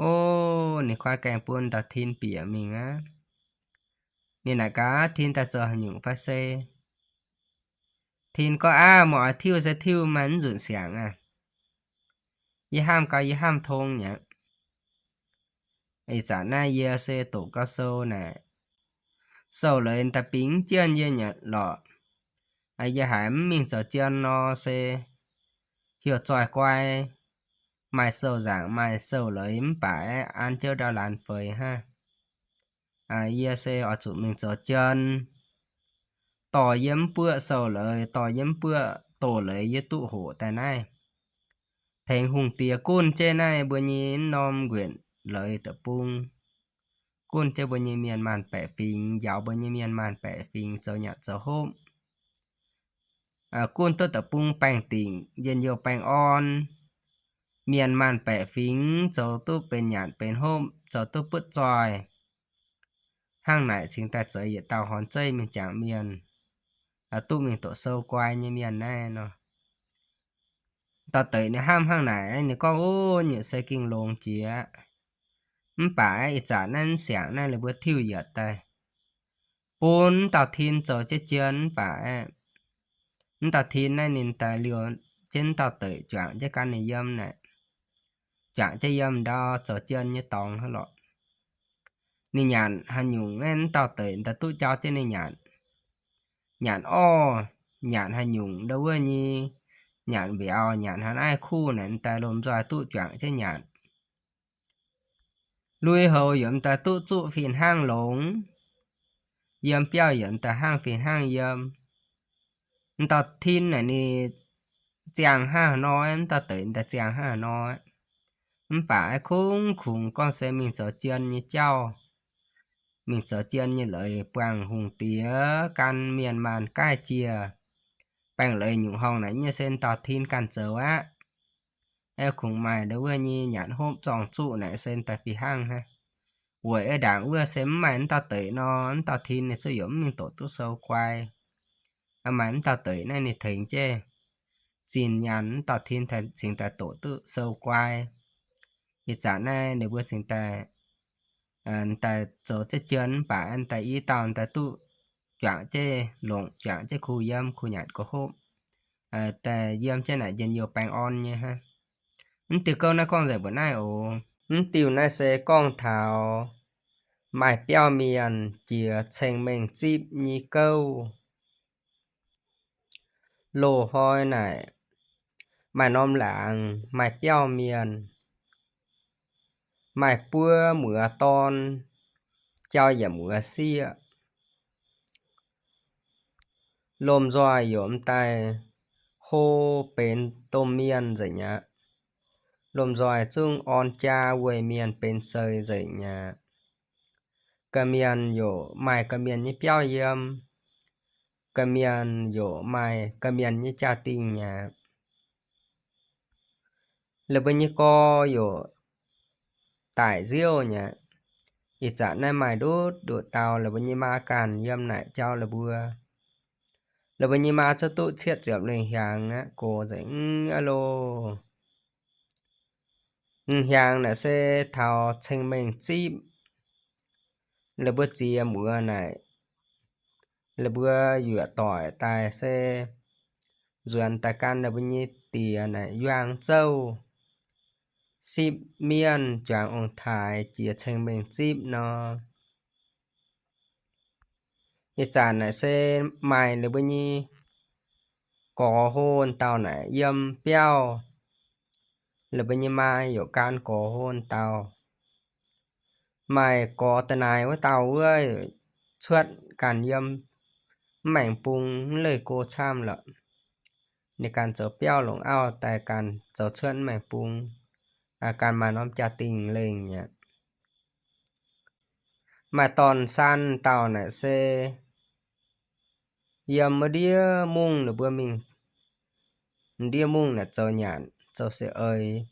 O, ninh kuaaiv gaengh bun dauh tin bieqc mingh aqv. Ninh naaic gaax, Tin daaih zoux haaix nyungc fai se? Tin gorngv, Aav, meih oix tiuv se tiuv, meih mv nzunc siangx aqv. Yie hnamv gau, yie hnamv tong nyei. Ih zanc naaiv yie se doqc gau sou naaic, sou leiz daaih bingx jienv yie nyei lorqc. Yie haiz mv mingh zoux jien nor se hiuv zoih guai, maaih sou nzaangc maaih sou leiz mv baac an jienv ndau laanh feix hnangv. Yie se oix zuqc mingh zoux jien, dorh yie mv buoqv sou leiz, dorh yie mv buoqv doz leiz yie duqv hoqc daaih naaiv. Tengx hungh diex gunv jienv naaiv mbuo nyei norm nquenc leiz deic-bung, gunv jienv mbuo nyei mienh maanh baeqc fingx, njaaux mbuo nyei mienh maanh baeqc fingx zoux nyanc zoux hopv. Gunv duqv deic-bung baengh dingc, njien-youh baengh orn, mienh maanh baeqc fingx zoux duqv benx nyanc benx hopv, zoux duqv butv zoih. Hnangv naaic cingx daaih zoux yietc dauh horngz zeiv mingh jangx mienh, duqv mingh doqc sou guai nyei mienh naaiv nor. Dauh deic ninh hnamv hnangv naaic, ninh gorngv, O, nyutc se gengh longx jiex. Mv baac ih zanc naaiv mv siangx naaiv, ninh mbuo tiuv yietc daaih bun dauh tin zoux jienv jien mv baac, mv dauh tin naaiv ninh daaih liouh jienv mv dauh deic juangc jienv gan ninh yiem naaic. Juangc jienv yiem ndau zoux jien nyei dorngx hnangv lorqc. Ninh nyanc haaix nyungc naaiv mv dauh deic daaih duqv jauv jienv ninh nyanc. Nyanc orv, nyanc haaix nyungc ndau wuov nyei, nyanc mbiauz, nyanc haaix naaiv kuv naaic daaih lomh nzoih duqv juangc jienv nyanc. Lui-houx yaac daaih duqv zuqv fih hnangv longx. Yiem biauv yaac daaih hnangv fih hnangv yiem. Mv dauh tin naaic ninh ziangh hnangv haaix nor, mv dauh deic daaih ziangh hnangv haaix nor. Mv baac kungx kungx gorngv se mingh zoux jien nyei jauv, mingh zoux jien nyei leiz buangh hungh diex gan mienh maanh gaaih jiex. Baengh leiz nyungc horngh naaic nyei se mv dauh tin ganh zoux aqv. Aeqv, kungx maaih ndau wuov nyei nyanc hopv zorng zuqv naaic se daaih fih hnangv hnangv. Weic aeqv, ndaangc wuov se mv maaih mv dauh deic nor, mv dauh tin ninh zuqv yaac mv mingh doqc duqv sou guai. Maaih mv dauh deic naaiv ninh tengx jienv zinh nyaanh, mv dauh tin cingx daaih doqc duqv sou guai. Ih zanc naaiv ninh mbuo cingx daaih daaih zoux jienv jien mv baac daaih i dauh daaih duqv juangc jienv longc, juangc jienv kuh yiem, kuh nyanc kuh hopv, daaih yiem jienv naaic njien-youh baengh orn nyei hnangv. Mv diuh gouv naaiv gorngv nzengc mbuoqc naaiv oc. Mv diuh naaiv se gorngv taux maaih biauv mienh jiex ceng-mengh zipv nyei gouv. Loz-hnoi naaic, maaih norm laangz maaih biauv mienh, maaih buov muoz dorn, jauv yaac muoz sieqv. Lomh nzoih yaac m'daaih hlo benx domh mienh nzengc aqv. Lomh nzoih zungv orn jaa weic mienh benx seix nzengc aqv. Ga'mienh yaac maaih ga'mienh nyei biauv yiem, ga'mienh yaac maaih ga'mienh nyei jaa-dingh mi'aqv. La'buo nyei gorx yaac daic nziouv mi'aqv. Ih zanc naaiv maaih ndutv nduqc dauh la'buo nyei maa ganh yiem naaic jauv la'buo. La'buo nyei maa cuotv duqv cietv ziepc lengh hiaangx aqv, gox nzengc aqv loh. Hnyangx naaic se taux ceng-mengh zipv, la'buo ziex muoz naaic, la'buo yuoqc doic daaih se nzuonx daaih gan la'buo nyei diex naaic yuang zouv, sipv mienh juangc ong-taaix jiex ceng-mengh zipv nor. Ih zanc naaic se maaih la'buo nyei gorx hlo dauh naaic yiem biauv, la'buo nyei maa yaac gan gorx hlo dauh. Maaih gorx da'naaic wuov dauh wuov cuotv ganh yiem mv maengx bung, mv leih go camv lorqc. Ninh ganh zoux biauv longc auv daaih ganh zoux cuotv mv maengx bung, ganh maaih norm jaa-dingh lengh mi'aqv. Maaih dorn-saan dauh naaic se yiem wuov ndiev mungv ninh mbuo mingh, ndiev mungv naaic zoux nyanc zoux se eix.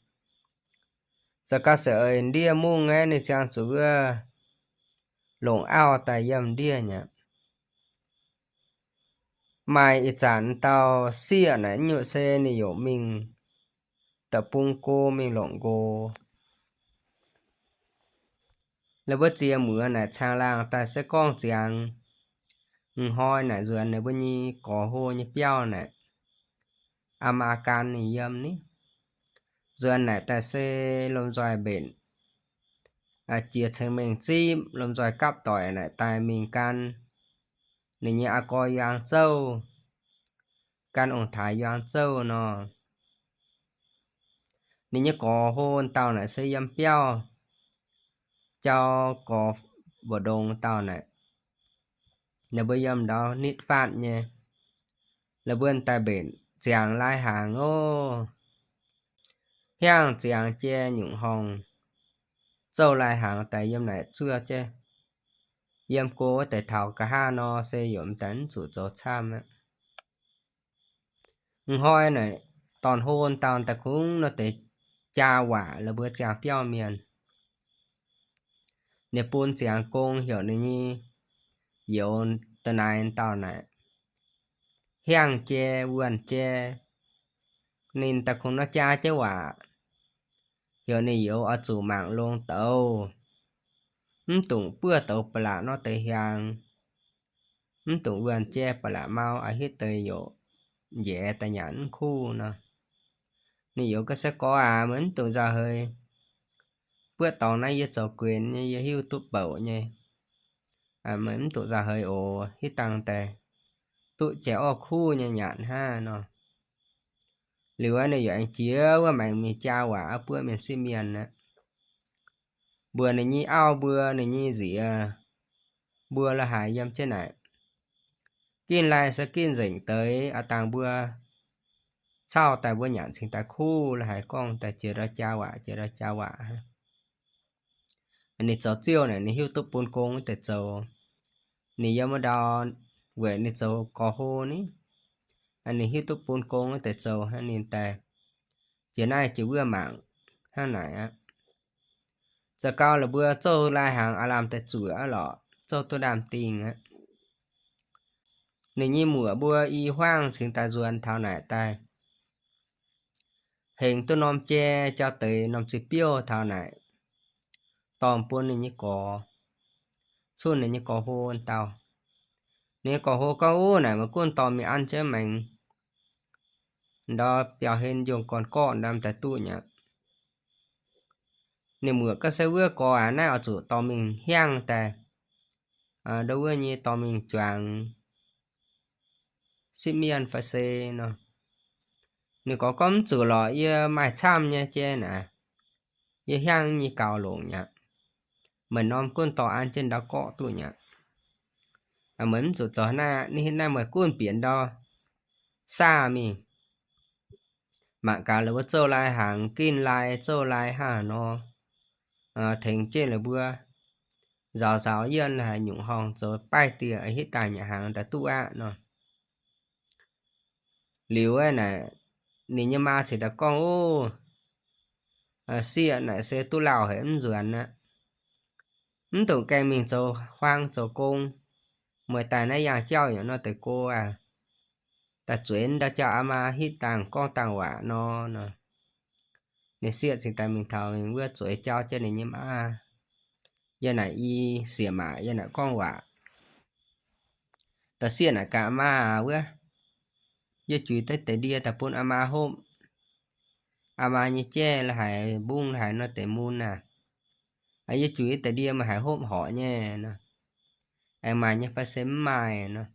Za'gengh se ndiev mungv aeqv, ninh ziangh zuqc wuov longc auv daaih yiem ndiev nyei aqv. Maaih ih zanc dauh sieqv naaic, nyungc se ninh yaac mingh da'bung go mingh longc nqox. La'buo ziex muoz naaic caangh laangh daaih se gorngv ziangx. M'hnoi naaic nzuonx ninh mbuo nyei gorx hlo nyei biauv naaic, aa maa gan ninh yiem ni. Nzuonx naaic daaih se lomh nzoih mbenc jiex ceng-mengh zipv, lomh nzoih gapv doic naaic daaih mingh gan ninh nyei aa gorx yuangx zouv, gan ong-taaix yuangx zouv nor. Ninh nyei gorx hlo dauh naaic se yiem biauv, jauv gorx mbu'ndongx dauh naaic, ninh mbuo yiem ndau nitv faatv nyei. La'buo daaih mbenc ziangx lai-hnaangx oc. Hiaangx ziangx jai nyungc horngh, zouv lai-hnaangx daaih yiem naaic zuov jienv. Yiem go wuov deix taux nqa'haav nor se yaac m'daaih mv zuqc zoux camv aqv. M'hnoi naaic, dorn-hlo dauh daaih kungx nor deix jaa waac la'buo ziangh biauv mienh. Ninh bun ziangx gong heuc ninh nyei youz da'naaiv dauh naaic, hiaangx jai wuonh jai, ninh daaih kungx nor jaa jienv waac, heuc ninh youz oix zuqc mangc longx douz, mv dungx buov douz ba'laqc nor deix hiaangx, mv dungx wuonh jai ba'laqc mau, a'hitv deix youc njaeix daaih nyanc mv kuv nor. Ninh youz gorngv, Se gorx aac, meih mv dungx nzauh heix. Buov dorngx naaiv yie zoux guenx nyei, yie hiuv duqv bouc nyei. Meih mv dungx nzauh heix oc. Hitv dangh daaih duqv jai orv kuv nyei nyanc hnangv nor. Liuz ninh yaac aengx jiex wuov maengx mingh jaa waac buov mienh sieqv mienh aqv. Mbuox ninh nyei auv mbuo, ninh nyei nziex mbuo la'haaix yiem jienv naaic, gin lai se gin nzengc deix, aa dangh mbuo cauv daaih mbuo nyanc cingx daaih kuv la'haaix gorngv daaih jiex ndau jaa waac, jiex ndau jaa waac. Ninh zoux ziouv naaic ninh hiuv duqv bun gong wuov deix zoux. Ninh yiem wuov ndau weic ninh zoux gorx hlo ni, ninh hiuv duqv bun gong wuov deix zoux hnangv. Ninh daaih jiex naaiv jiex wuov mangc hnangv naaic aqv. Zoux gau la'buo zouv lai-hnaangx aav lamh daaih zuoqc aqv lorqc, zouv duqv ndaam-dingh aqv. Ninh nyei muoc mbuo i hmuangv cingx daaih nzuonx taux naaic daaih, hengx duqv norm jai jauv deix norm ziqc biouv taux naaic, dorh bun ninh nyei gorx, cuotv ninh nyei gorx hlo dauh. Ninh nyei gorx hlo gorngv, Uv, naaic meih gunv dorh mingh an jienv maengx ndau biauv-hlen njongh gorn-gorqv ndau daaih duqv nyei aqv. Ninh muoc gorngv, Se wuov gorx aac, naaiv oix zuqc dorh mingh hiaangv daaih, ndau wuov nyei dorh mingh juangc sipv mienh fai se nor. Ninh gorx gorngv, Mv zuqc lorqc, yie maaih camv nyei jai naaic, yie hiaangv nyei gaux longc nyei aqv. Meih norm gunv dorh an jienv ndau gorqv duqv nyei aqv. Meih mv zuqc zoux naaiv, ninh naaiv meih gunv bieqc ndau saah mingh. Mangc gaax la'buo zouv lai-hnaangx, gin lai, zouv lai hnangv haaix nor, tengx jienv la'buo nzaaux nzaaux yienh la'haaix nyungc horngh zoux baaiv dieh, hitv daaih nyanc hnaangx daaih duqv aqv nor. Liuz naaic, ninh nyei maa cingx daaih gorngv, Ov, sieqv naaic se duqv lauh haic, mv nzuonx aqv. Mv dungx gaengh mingh zoux huaang zoux gong. Meih daaih naaiv yangh jauv yaac nor deix go aqv. Daaih zueiz ndau jauv aa maa hitv dangh gorngv dangh waac nor. Ninh sieqv cingx daaih mingh taux mingh wuov zueiz jauv jienv ninh nyei maa. Yie naaic i sieqv maac, yie naaic gorngv waac. Dauh sieqv naaic gaax, Maa aah, wuov, yie juix deix deix ndie daaih bun aa maa hopv. Aa maa nyei jaiv la'haic mbungv la'haic nor deix mun naaic. Yie juix deix ndie meih haiz hopv horpc nyei nor. Aengx maaih nyei fai se mv maaih nor.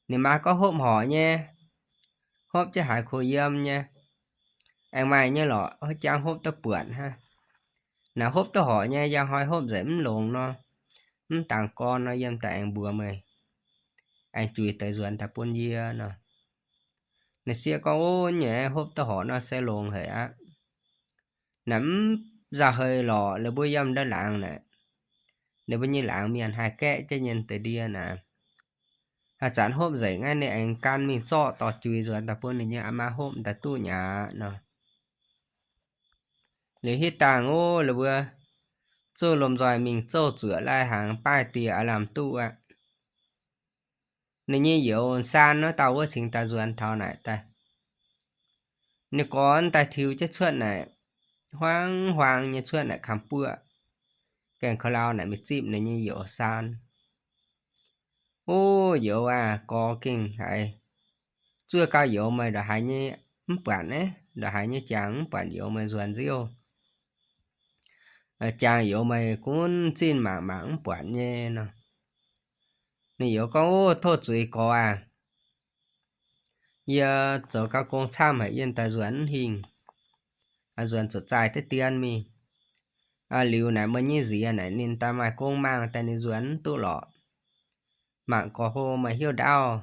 Ninh maa gorngv, Hopv horpc nyei. Hopv jienv haiz kuh yiem nyei. Aengx maaih nyei lorqc, jangv hopv duqv buatc hnangv. Naaic hopv duqv horpc nyei, njang hnoi hopv nzengc mv longx nor, mv dangx gorn nor, yiem daaih aengx mbuox meih, aengx juix deix nzuonx daaih bun yie nor. Ninh sieqv gorngv, Ov, nyei hopv duqv horpc nor se longx haic aqv. Naaic mv nzauh heix lorqc, ninh mbuo yiem ndau laangz naaic, ninh mbuo nyei laangz mienh haih gaeqv jienv nyei deix ndie naaic. Haaix zanc hopv nzengc aqv, ninh aengx gan mingh zorqv dorh juix nzuonx daaih bun ninh nyei aa maa hopv daaih duqv nyei aqv nor. Liuz hitv dangh ov, la'mbuo zuqc lomh nzoih mingh zouv zuoqc lai-hnaangx baaih dieh aav lamh duqv aqv. Ninh nyei youz Saan wuov dauh wuov cingx daaih nzuonx taux naaic daaih. Ninh gorx daaih tiux jienv cuotv naaic, huaang-huaang nyei cuotv naaic kamx buoqv gaengh ka'lau naaic mingh zipv ninh nyei youz Saan. Ov, youz aah, gorx gengh haiz zuov gauh youz meih ndongc haaix nyei mv buatc naaiv, ndongc haaix nyei jangx mv buatc youz meih nzuonx nziouv. Jangx youz meih gunv zinh mangc mangc mv buatc nyei nor. Ninh youz gorngv, Ov, tov zuiz gorx aah! Yie zoux gauh gong camv haic, yie daaih nzuonx mv hingh, nzuonx zuqc zaih deix dien mingh. Liuz naaic meih nyei nziex naaic ninh daaih maaih gong maangh daaih ninh nzuonx mv duqv lorqc. Mangc gorx hlo meih hnyouv ndaauv,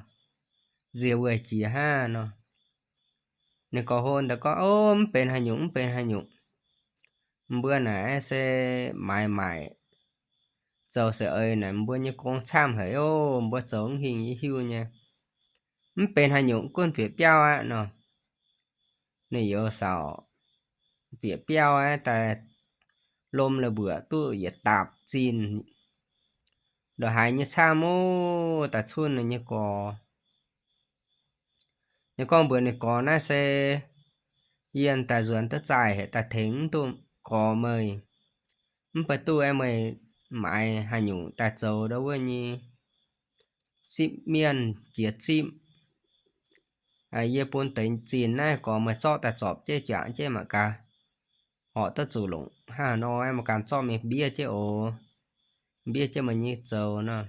nziex weic jiex hnangv nor. Ninh gorx hlo daaih gorngv, Ov, mv benx haaix nyungc, mv benx haaix nyungc. Mbuo naaic se maaiz maaic zoux se eix naaic mbuo nyei gong camv haic ov, mbuo zoux mv hingh yie hiuv nyei. Mv benx haaix nyungc, gunv bieqc biauv aqv nor. Ninh youz saauc bieqc biauv aqv, daaih lomh la'mbuoqc duqv yietc daapc zinh, ndongc haaix nyei camv ov, daaih cunh ninh nyei gorx. Ninh gorngv mbuox ninh gorx, Naaiv se yie daaih nzuonx duqv zaih haic, daaih tengx mv duqv gorx meih. Mv baac duqv aeqv, meih maaiz haaix nyungc daaih zoux ndau wuov nyei zipv mienh jiex zipv. Yie bun deix zinh naaiv gorx meih zorqv daaih zorpc jienv juangc jienv mangc gaax, horpc duqv zuqc longc hnangv haaix nor, meih ganh zorqv mingh mbiev jienv oc. Mbiev jienv meih nyei zoux nor.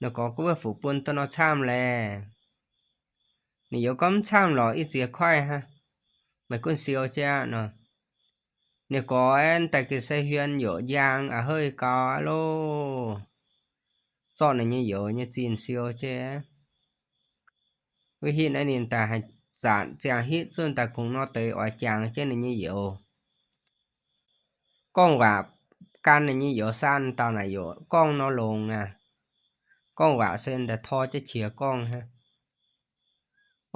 Ninh gorx gorngv, Wuov fuc bun duqv nor camv laeh? Ninh youz gorngv, Mv camv lorqc, ih ziex koiv hnangv, meih gunv siou jienv aqv nor. Ninh gorx aeqv, daaih gengh se huin youz njang a'heiv gau aqv loh. Zorqv ninh nyei youz nyei zinh siou jienv. Wuov hitv naaiv ninh daaih haih zanc ziangh hitv zunh daaih kungx nor deix oix jangx jienv ninh nyei youz. Gorngv waac gan ninh nyei youz Saan dauh naaic yaac gorngv nor longx aqv. Gorngv waac se daaih tor jienv qiex gorngv hnangv.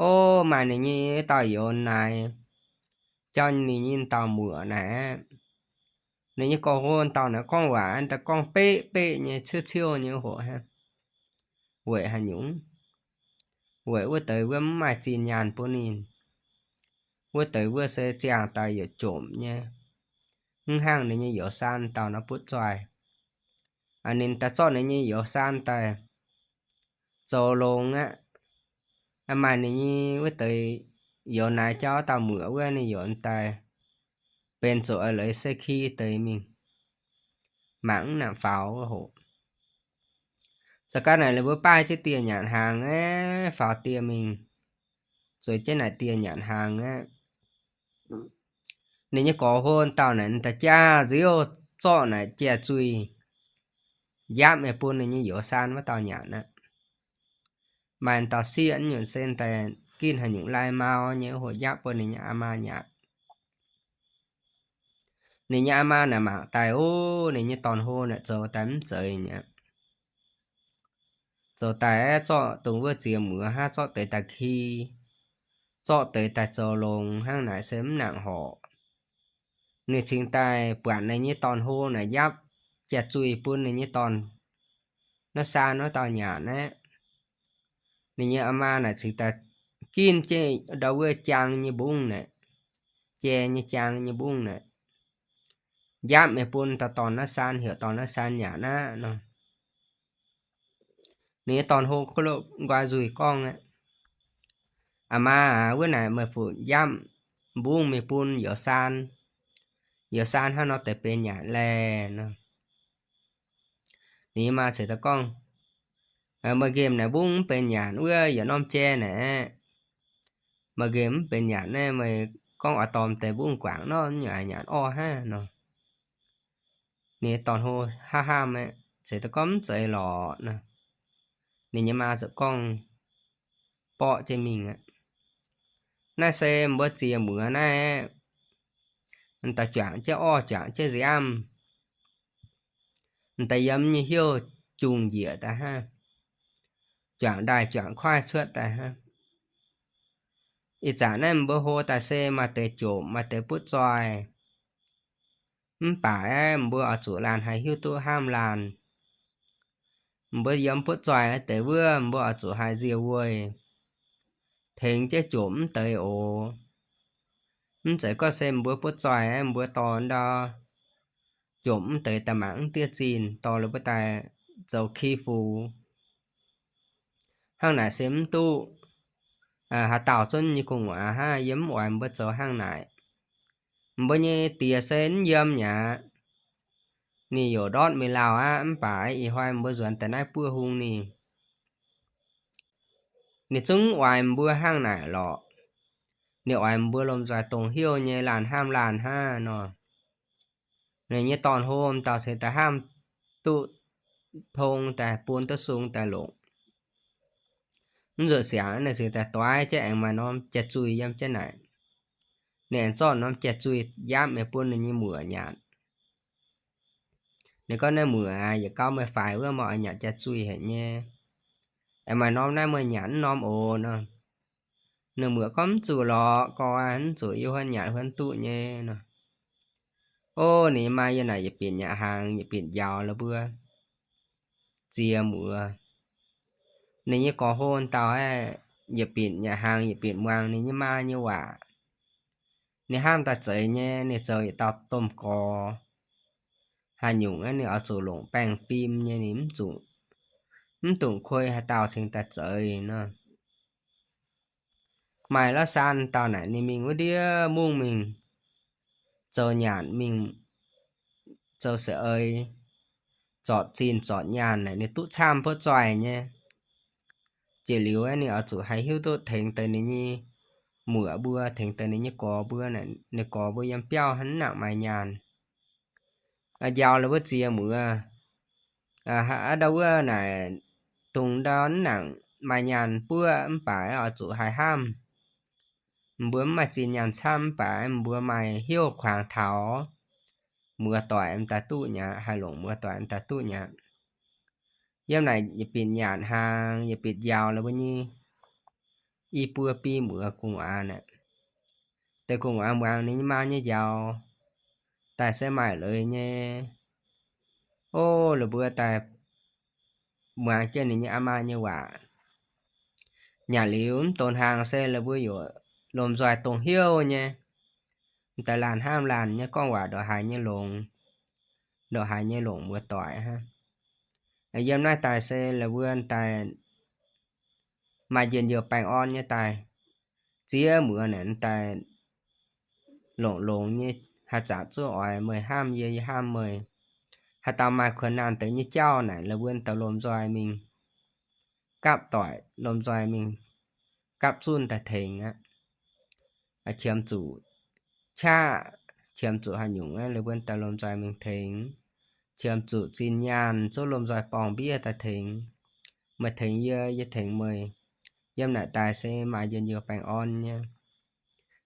Ov, maaih ninh nyei dauh youz naaic, jauv ninh nyei dauh muoc naaic aqv. Ninh nyei gorx hlo dauh naaic gorngv waac daaih gorngv beqv beqv nyei, ciouv ciouv nyei hoc hnangv. Weic haaix nyungc? Weic wuov deix wuov mv maaih zinh nyaanh bun ninh. Wuov deix wuov se ziangh daaih yietc jomc nyei, mv hnangv ninh nyei youz Saan dauh nor butv zoih. Ninh daaih zorqv ninh nyei youz Saan daaih zoux longx aqv. Maaih ninh nyei wuov deix youz naaic jauv dauh muoc wuov ninh youz daaih benx zuqc eix leiz se ki deix mingh, mangc mv nangc faaux wuov hoc. Za'gengh naaic ninh mbuo baaih jienv dieh nyanc hnaangx aeqv, faaux dieh mingh, zueiz jienv naaic dieh nyanc hnaangx aeqv. Ninh nyei gorx hlo dauh naaic daaih jaax nziouv zorqv naaic jai-zuih njapv mingh bun ninh nyei youz Saan wuov dauh nyanc aqv. Maaih dauh sieqv nyunc se daaih ginv haaix nyungc lai-mau nyei hoc njapv bun ninh nyei aa maa nyanc. Ninh nyei aa maa naaic mangc daaih, ov, ninh nyei dorn-hlo naaic zoux daaih mv zeiz nyei. Zoux daaih zorqv dongh wuov ziex muoz hnangv, zorqv deix daaih ki, zorqv deix daaih zoux longx hnangv naaic se mv nangc horc. Ninh cingx daaih buatc ninh nyei dorn-hlo naaic njapv jai-zuih bun ninh nyei dorn naaiv Saan wuov dauh nyanc aqv. Ninh nyei aa maa naaic cingx daaih ginv jienv ndau wuov jaang nyei mbungv naaic, jai nyei jaang nyei mbungv naaic, njapv mingh bun dauh dorn naaiv Saan, heuc dorn naaiv Saan nyanc aqv nor. Ninh nyei dorn-hlo kuv lo nqoi nzuih gorngv aqv, Aa maa aac, wuov naaic meih fuqv njapv mbungv mingh bun youz Saan. Youz Saan hnangv nor deix benx nyanc laeh nor. Ninh nyei maa ceix daaih gorngv, Meih nqemh naaic mbungv mv benx nyanc, wuov yietc norm jai naaic, meih nqemh mv benx nyanc naaiv, meih gorngv oix dorh deix mbungv guangc nor, nyanc orv hnangv nor. Ninh nyei dorn-hlo hnamv hnamv aeqv, ceix daaih gorngv, Mv zeiz lorqc nor. Ninh nyei maa ziouc gorngv borqv jienv mingh aqv, Naaiv se mbuo ziex muoz naaiv, m'daaih juangc jienv orv juangc jienv nziaamv, m'daaih yiem nyei hnyouv jungh njiec daaih hnangv, juangc ndaaih juangc kuaaiv cuotv daaih hnangv. Ih zanc naaiv mbuo hlo daaih se maaih deix jomc maaih deix butv zoih, Mv baac aeqv, mbuo oix zuqc laanh haih hiuv duqv hnamv laanh. Mbuo yiem butv zoih deix wuov, mbuo oix zuqc haih nzie wueih, tengx jienv jomc mv deix oc. Mv zeiz gorngv se mbuo butv zoih aeqv, mbuo dorh ndau jomc mv deix daaih mangc mv diev zinh, dorh la'buo daaih zoux ki fux. Hnangv naaic se mv duqv. Haaix dauh zunv nyei gu'nguaaz hnangv, yie mv oix mbuo zoux hnangv naaic. Mbuo nyei diex se mv yiem mi'aqv. Ninh youc ndortv mingh lauh aqv, mv baac ih hnoi mbuo nzuonx daaih naaiv buov hung ninh. Ninh zungv mv oix mbuo hnangv naaic lorqc. Ninh oix mbuo lomh nzoih dongh heuc nyei laanh hnamv laanh hnangv nor. Ninh nyei dorn-hlo dauh cingx daaih hnamv duqv tong daaih bun duqv sung daaih longc. Mv nzuqc siangx ninh cingx daaih doix jienv aengx maaih norm jai-zuih yiem jienv naaic. Ninh aengx zorqv norm jai-zuih njaapv mingh bun ninh nyei muoc nyanc. Ninh gorngv, Naaiv muoc aac, yietc gauh meih faix wuov, meih oix nyanc jai-zuih haic nyei. Aengx maaih norm naaiv meih nyanc mv norm oc nor. Ninh muoc gorngv, Mv zuqc lorqc, gorx aac, mv zuqc, yie huotv nyanc huotv duqv nyei nor. Ov, ninh nyei maa yiem naaic yietc binc nyanc hnaangx yietc binc njaaux la'buo ziex muoz. Ninh nyei gorx hlo dauh aeqv, yietc binc nyanc hnaangx yietc binc muangx ninh nyei maa nyei waac. Ninh hnamv daaih zeiz nyei, ninh zoux yietc dauh domh gorx. Haaix nyungc aeqv, ninh oix zuqc longc baengh fim nyei, ninh mv zuqc, mv dungx kuei haaix dauh cingx daaih zeix nor. Maaih la'saan dauh naaic ninh mingh wuov ndiev mungv mingh zoux nyanc mingh zoux se-eix, zorc zinh zorc nyaanh naaic ninh duqv camv butv zoih nyei. Jiex liuz aeqv, ninh oix zuqc haih hiuv duqv tengx deix ninh nyei muoc mbuo, tengx deix ninh nyei gorx mbuo naaic, ninh gorx mbuo yiem biauv hnangv mv nangc maaih nyaanh. Njaaux la'buo ziex muoz, aa, ndau wuov naaic dungx ndau mv nangc maaih nyaanh buov mv baac oix zuqc haih hnamv. Mbuo mv maaih zinh nyaanh camv mv baac mbuo maaih hnyouv kuangx taux muoz-doic m'daaih duqv nyei aqv, haih longc muoz-doic m'daaih duqv nyei aqv. Yiem naaic yietc binc nyanc hnaangx yietc binc njaaux la'buo nyei i buo biei muoz gu'nguaaz naaic. Deix gu'nguaaz muangx ninh nyei maa nyei njaaux daaih se maaih leiz nyei. Ov, la'buo daaih muangx jienv ninh nyei aa maa nyei waac. Nyanc liuz mv donx hnaangx se la'buo yaac lomh nzoih dongh heuc nyei, m'daaih laanh hnamv laanh nyei gorngv waac ndongc haaix nyei longx, ndongc haaix nyei longc muoz-doic hnangv. Yiem naaiv daaih se la'buo daaih maaih njien-youh baengh orn nyei daaih. Ziex muoz naaic daaih longc longx nyei, haaix zanc zuqc oix meih hnamv yie, yie hnamv meih. Haaix dauh maaih kuonx naanh deix nyei jauv naaic, la'buo daaih lomh nzoih mingh gapv doic, lomh nzoih mingh gapv zunh daaih tengx aqv. Qiemx zuqc qaqv, qiemx zuqc haaix nyungc, la'buo daaih lomh nzoih mingh tengx. Qiemx zuqc zinh nyaanh, zuqc lomh nzoih borngc mbiev daaih tengx. Meih tengx yie, yie tengx meih. Yiem naaic daaih se maaih njien-youh baengh orn nyei.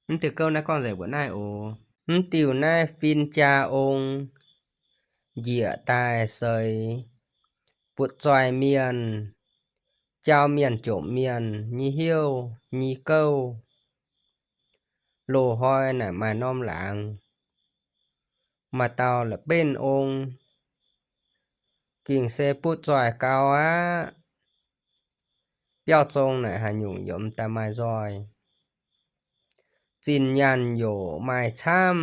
Mv diuh gouv naaiv gorngv nzengc mbuoqc naaiv oc. Mv diuh naaiv fin-jaa ong njiec daaih seix butv-zoih mienh, jauv mienh jomc mienh nyei hnyouv nyei gouv. Loz-hnoi naaic maaih norm laangz, maaih dauh la'benv ong, gengh se butv-zoih gau aqv. Biauv zong naaic haaix nyungc yaac m'daaih maaih nzoih. Zinh nyaanh yaac maaih camv,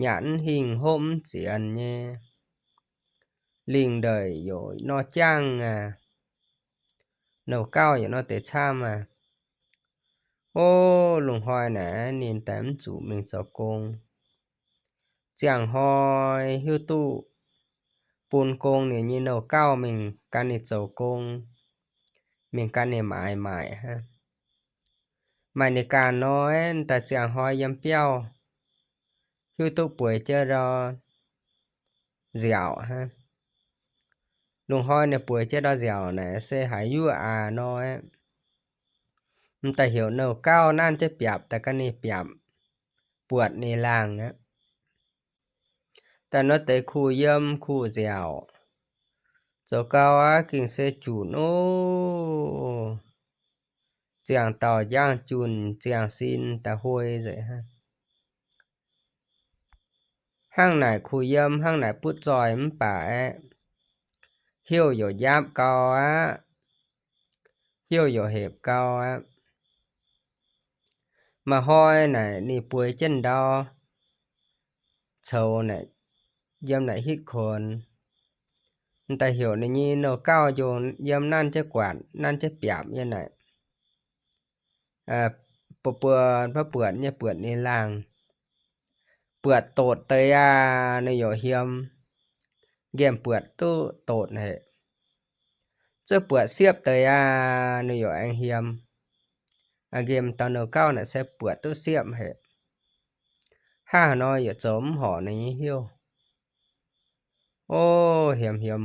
nyanc mv hingh hopv mv zienx nyei. Lingh ndeic yaac nor jangv aqv. Nouh gauv yaac nor deix camv aqv. Ov, loz-hnoi naaic ninh daaih mv zuqc mingh zoux gong. Ziangh hnoi hiuv duqv bun gong ninh nyei nouh gauv mingh gan ninh zoux gong, mingh gan ninh maaiz maaic hnangv. Maaih ninh ganh nor, m'daaih ziangh hnoi yiem biauv hiuv duqv bueix jienv ndau nziaauc hnangv. Loz-hnoi ninh bueix jienv ndau nziaauc naaic se haiz yuoqv aax nor, m'daaih heuc nouh gauv nanv jienv biapc daaih gan ninh biapc, buatc ninh laangh aqv. Daaih nor deix kuh yiem kuh nziaauc, zoux gau aqv, gengh se junc ov. Ziangh dauh njang junc, ziangh sin daaih huoi nzengc hnangv. Hnangv naaic kuh yiem, hnangv naaic butv zoih mv baac aeqv, heuv youc njaapv gau aqv, heuv youc hepc gau aqv. Maaih hnoi naaic ninh bueix jienv ndau coux naaic, yiem naaic hitv kuonx. M'daaih heuc ninh nyei nouh gauh njongc yiem nanv jienv guatc, nanv jienv biaapc nyei naaic, buo buo buatc nyei buatc ninh laangh. Buatc dotc deix aqv, ninh youc hiem. Nqemh buatc duqv dotc haic. Zuov buatc siepv deix aqv, ninh youc aengx hiem. Nqemh dauh nouh gauh naaic se buatc duqv siepv haic. Hnangv haaix nor yaac zoux mv horpc ninh nyei heuv. O, hiem hiem,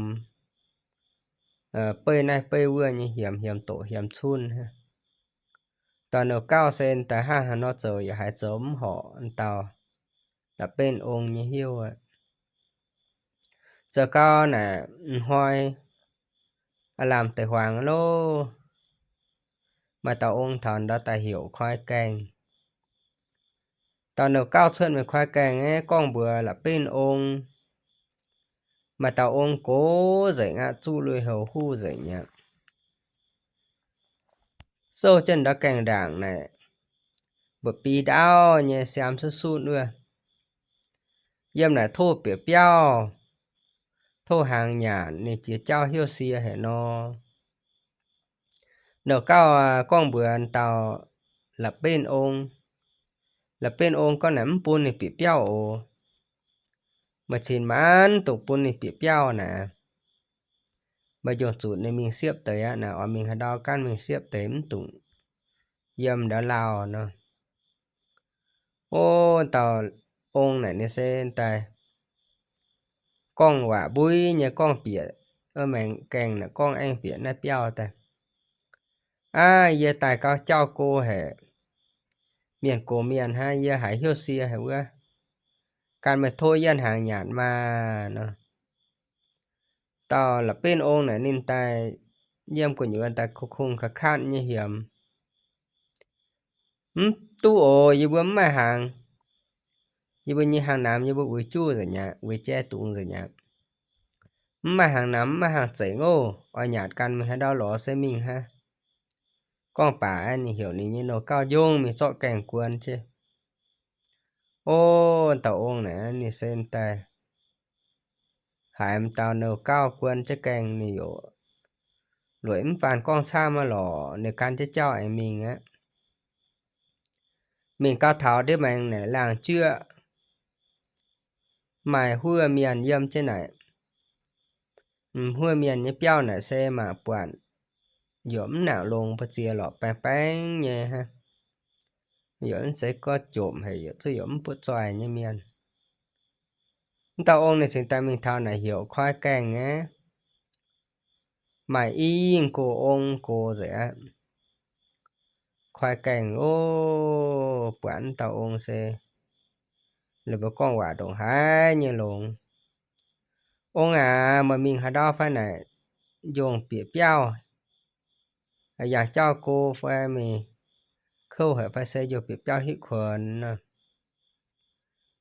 beiv naaiv beiv wuov nyei hiem hiem doqc hiem cunv. Dauh nouh gauh se daaih hnangv haaix nor zoux yaac haiz zoux mv horpc dauh la'benv ong nyei heuv aqv. Zoux gau naaic m'hnoi aav lamh deix huaangx loh, maaih dauh ong taux ndau daaih heuc Koi Gaengh. Dauh nouh gauh cuotv mingh Koi Gaengh aeqv, gorngv mbuox la'benv ong. Maaih dauh ong gox nzengc aqv, zuqv lui-houx huv nzengc aqv. Souv jienv ndau gaengh ndaangc naaic, mba'bi ndaauv nyei siaam sutv sutv wuov. Yiem naaic tov bieqc biauv, tov hnaangx nyanc, ninh jiex jauv hiuv sie haic nor. Nouh gauh gorngv mbuox dauh la'benv ong. La'benv ong gorngv naaic mv bun ninh bieqc biauv oc. Meih cingx maanc dungx bun ninh bieqc biauv naaic. Meih njongc zuqc ninh mingh siepv deix aqv naaic, oix mingh haaix ndau gaanv mingh siepv deix, mv dungx yiem ndau lauh nor. O, dauh ong naaic ninh se daaih gorngv waac mbui nyei gorngv bieqc, maengx gaengh naaic gorngv aengv bieqc naaiv biauv daaih. Aav, yie daaih gauh jauv go haic. Mienh gox mienh hnangv, yie haiz hiuv sie haic wuov. Gan meih tov yie hnaangx nyanc maah nor. Dauh la'benv ong naaic ninh daaih yiem gu'nyuoz daaih kungx-kungx ga'katv nyei hiemx. Mv duqv oc, yie mbuo mv maaih hnaangx. Yie mbuo nyei hnaangx-namx yie mbuo uix juv nzengc aqv, uix jaiv dungz nzengc aqv. Mv maaih hnaangx-namx, mv maaih hnaangx-zeic oc. Oix nyanc ganh mingh haaix ndau lorz se mingh hnangv. Gorngv baac ninh heuc ninh nyei nouh gauh njongv mingh zorqv gaengh guon jienv. O, dauh ong naaic ninh se daaih haiz m'dauh nouh gauh guon jienv gaengh, ninh yaac lueic mv faanh gorngv camv aqv lorqc, ninh gan jienv jauv aengx mingh aqv. Mingh gau taux ndiev maengx naaic laangh juoqv, maaih huov mienh yiem jienv naaic. Huov mienh nyei biauv naaic se mangc buatc yaac mv nangc longx mbu'ziex lorqc, baengh baengc nyei hnangv. Yaac mv zeiz gorngv jomc haic, yaac zuqc yaac mv butv zoih nyei mienh. Mv dauh ong ninh cingx daaih mingh taux naaic heuc Koi Gaengh aqv. Maaih i yingh gox ong gox nzengc aqv. Koi Gaengh o, buatc mv dauh ong se la'buo gorngv waac ndongc haaix nyei longx. Ong aac, meih mingh haaix ndau fai naaic njongc bieqc biauv, yangh jauv go fai mingh kouv haic fai se njongc bieqc biauv hitv kuonx nor.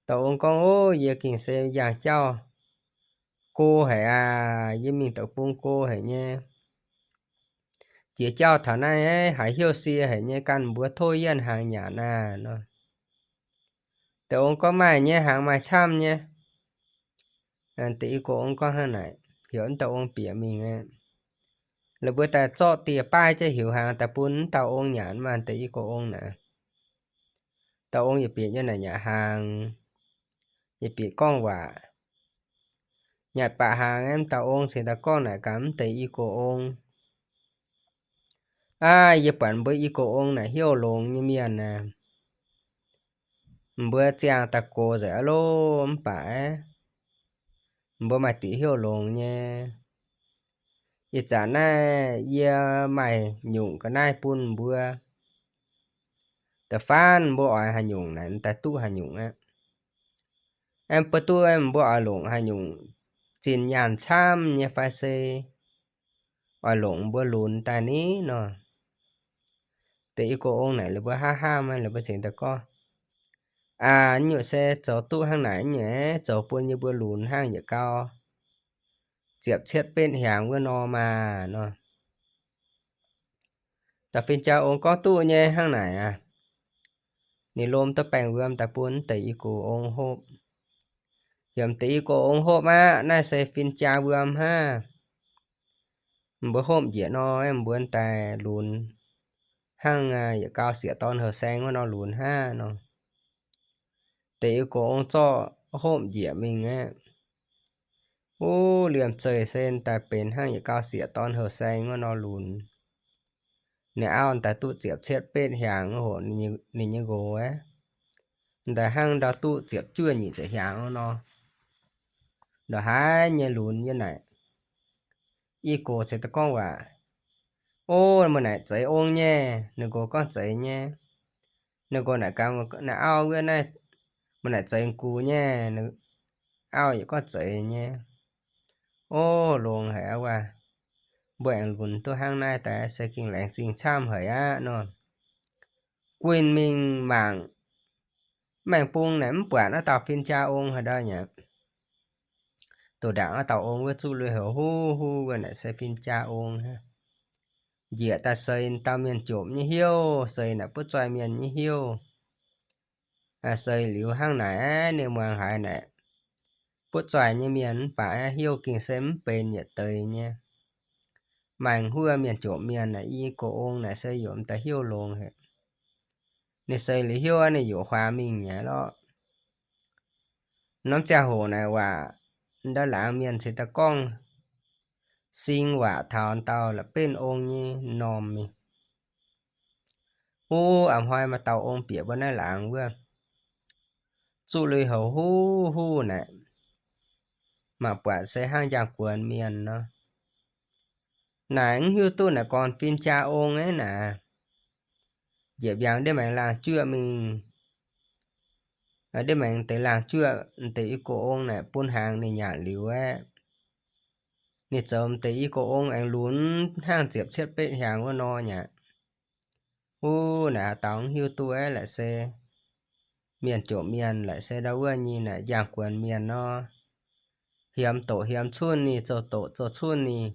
Dauh ong gorngv, o, yie gengh se yangh jauv go haic aac, yie mingh deic-bung go haic nyei. Jiex jauv taux naaiv haiz hiuv sie haic nyei, ganh mbuox tov yie hnaangx nyanc aac nor. Deix ong gorngv, maaih nyei, hnaangx maaih camv nyei. Deix i gox ong gorngv hnangv naaic, heuc mv dauh ong bieqc mingh aqv. La'buo daaih zorqv dieh baav jienv hiuv hnaangx daaih bun mv dauh ong nyanc maah. Deix i gox ong naaic, dauh ong yietc bieqc nyei naaic nyanc hnaangx, yietc bieqc gorngv waac. Nyanc baac hnaangx, mv dauh ong cingx daaih gorngv naaic gaax mv deix i gox ong, aav, yie buatc mbuo i gox ong naaic hnyouv longx nyei mienh aac. Mbuo ziangh daaih gox nzengc aqv loh, mv baac mbuo maaih diqc hnyouv longx nyei. Ih zanc naaiv yie maaih nyungc ga'naaiv bun mbuo. Da'faanh mbuo oix haaix nyungc naaic daaih duqv haaix nyungc aqv. Aeqv, mbuo duqv, mbuo oix longc haaix nyungc zinh nyaanh camv nyei fai se oix longc mbuo lunx daaih ni nor. Deix i gox ong naaic la'buo haav haav maiv, la'buo cingx daaih gorngv, Aa, nyungc se zoux duqv hnangv naaic nyungc, zoux bun yie mbuo lunx hnangv yietc gau ziepc cietv betv hiaangx wuov nor maah nor. Dauh fin-jaa ong gorngv duqv nyei hnangv naaic aqv. Ninh lomh duqv baengh wuom daaih bun deix i gox ong hopv. Heuc deix i gox ong hopv aqv, naaiv se fin-jaa wuom hnangv. Mbuo hopv njiec nor, mbuo daaih lunx hnangv yietc gau sieqv dorn houh saeng wuov nor lunx hnangv nor. Deix i gox ong zorqv hopv njiec mingh aqv. Wuov liemh zeih se daaih benx hnangv yietc gau sieqv dorn houh saeng wuov nor lunx. Ninh auv daaih duqv ziepc cietv betv hiaangx hoc ninh nyei nqox aqv. Daaih hnangv ndau duqv ziepc juov nyic ziepc hiaangx wuov nor. Ndongc haaix nyei lunx yie naaic, i gox ceix daaih gorngv waac, O, meih naaic zeiz ong nyei. Ninh nqox gorngv zeiz nyei. Ninh nqox naaic gaax, Naaiv auv wuov naaiv, meih naaic zeiz gux nyei. Auv yaac gorngv zeiz nyei. O, longx haic aqv waac. Mbuo aengx lunx duqv hnangv naaiv daaih se gengh laengz zingh camv haic aqv nor. Guinh mingh mangc, maengx bung naaic mv buatc naaiv dauh fin-jaa ong haaix ndau nyei. Doqc ndaangc naaiv dauh ong wuov zuqv lui-houx huv huv wuov naaic se fin-jaa ong hnangv. Njiec daaih seix dauh mienh jomc nyei hnyouv, seix naaic butv zoih mienh nyei hnyouv. Seix liuz hnangv naaic, ninh muangx haiz naaic butv zoih nyei mienh mv baac hnyouv gengh se mv benx yietc deix nyei. Maengx huov mienh jomc mienh naaic, i gox ong naaic se yaac m'daaih hnyouv longx haic. Ninh seix liuz hnyouv ninh yaac huaax mingh nyei lorqc. Norm ziangh hoc naaic waac, ndau laangz mienh ceix daaih gorngv sing waac taux dauh la'benv ong nyei m'normh mingh. Wuov a'hnoi maaih dauh ong bieqc mbuo naaiv laangz wuov, zuqv lui-houx huv huv naaic, mangc buatc se hnangv njang-guonx mienh nor. Naaic mv hiuv duqv naaic gorngv fin-jaa ong aqv naaic. Njiec mbiaangx ndiev maengx laangh juoqv mingh. Ndiev maengx deix laangh juoqv deix i gox ong naaic bun hnaangx ninh nyanc liuz aeqv, ninh zoux m'deix i gox ong aengx lunx hnangv ziepc cietv betv hiaangx wuov nor nyei aqv. Wuov naaic haaix dauh mv hiuv duqv aeqv, laaic se mienh jomc mienh, laaic se ndau wuov nyei naaic njang-guonx mienh nor. Hiemx doqc hiemx cunv ninh, zoux doqc zoux cunv ninh,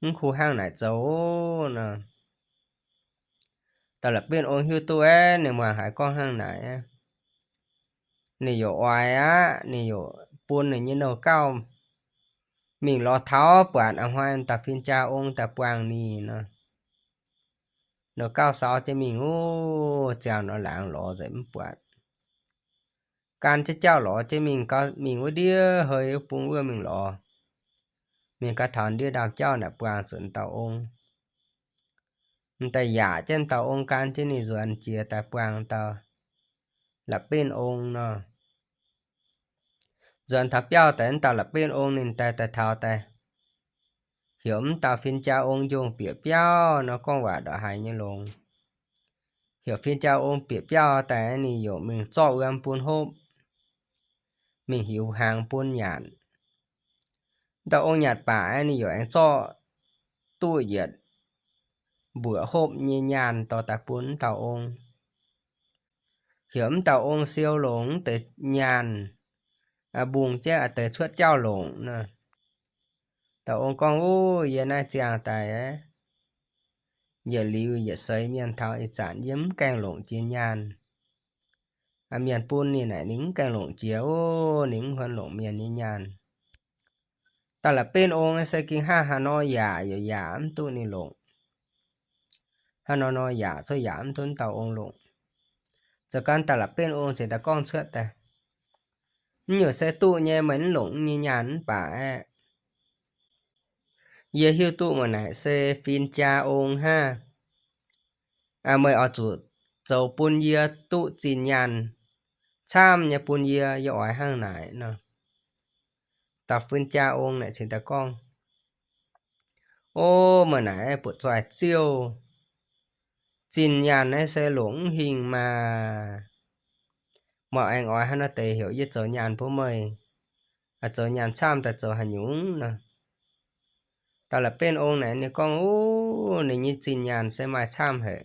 mv kuh hnangv naaic zoux nor. Dauh la'benv ong hiuv duqv aeqv, ninh muangx haiz gorngv hnangv naaic, ninh yaac oix aqv, ninh yaac bun ninh nyei nouh gauh mingh lorz taux buatc a'hnoi dauh fin-jaa ong daaih buangh ninh nor. Nouh gauh sau jienv mingh wuov, ziangh nor laangz lorz nzengc mv buatc. Gan jienv jauv lorz jienv mingh gau, mingh wuov ndiev hei wuov bung wuov mingh lorz. Mingh gau taux ndiev ndaamv-jauv naaic buangh zuqc dauh ong. M'daaih yaac jienv dauh ong gan jienv ninh nzuonx jiex daaih buangh dauh la'benv ong nor. Nzuonx taux biauv daaih, dauh la'benv ong ninh daaih daaih taux daaih, heuc m'dauh fin-jaa ong njongh bieqc biauv nor, gorngv waac ndongc haaix nyei longx. Heuc fin-jaa ong bieqc biauv daaih, ninh yaac mingh zorqv wuom bun hopv, mingh hiuv hnaangx bun nyanc. Dauh ong nyanc baac ninh yaac aengx zorqv duqv yietc mbuoqc hopv nyei nyaanh dorh daaih bun m'dauh ong. Heuc m'dauh ong siou longc m'deix nyaanh, mbungh jienv a'deix cuotv jauv-longc nor. Dauh ong gorngv, Wuov, yie naaiv ziangh daaih, yietc liuz yietc seix mienh taux ih zanc yie mv gaengh longc jiex nyaanh. Mienh bun ninh naaic ninh mv gaengh longc jiex, wuov, ninh mv huon longc mienh nyei nyaanh. Dauh la'benv ong se gengh hnangv haaix nor yaac yaac yaac mv duqv ninh longc. Hnangv nor nor yaac cuotv yaac mv duqv m'dauh ong longc. Zoux gau dauh la'benv ong cingx daaih gorngv cuotv daaih, Mv nyungc se duqv nyei, meih mv longc nyei nyaanh mv baac aeqv, yie hiuv duqv meih naaic se fin-jaa ong hnangv. Meih oix zuqc zoux bun yie duqv zinh nyaanh camv nyei bun yie, yie oix hnangv naaic nor. Dauh fin-jaa ong naaic cingx daaih gorngv, O, meih naaic butv-zoih ziouh. Zinh nyaanh naaiv se longc mv hingh maah. Meih aengx oix haaix nor deix heuc yie zoux nyaanh bun meih? Zoux nyaanh camv daaih zoux haaix nyungc nor? Dauh la'benv ong naaic ninh gorngv, O, ninh nyei zinh nyaanh se maaih camv haic.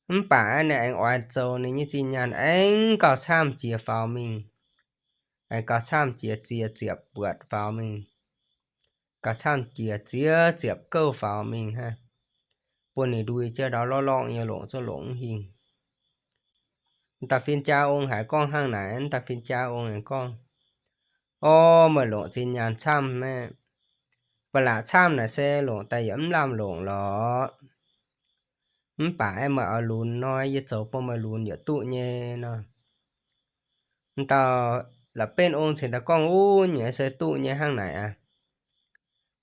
Mv baac ninh aengx oix zoux ninh nyei zinh nyaanh aengx gauh camv jiex faaux mingh, aengx gauh camv jiex ziex ziepc buatc faaux mingh, gauh camv jiex ziex ziepc gouv faaux mingh hnangv, bun ninh ndui jienv ndau lorqc lorqc nyei longc zungv longc mv hingh. Dauh fin-jaa ong haiz gorngv hnangv naaic, dauh fin-jaa ong aengx gorngv, O, meih longc zinh nyaanh camv maah! Ba'laqc camv naaic se longc daaih yaac mv lamh longc lorqc. Mv baac aeqv, meih oix lunx nor, yie zoux bun meih lunx yaac duqv nyei nor. Dauh la'benv ong cingx daaih gorngv, Uv, nyei se duqv nyei hnangv naaic aqv.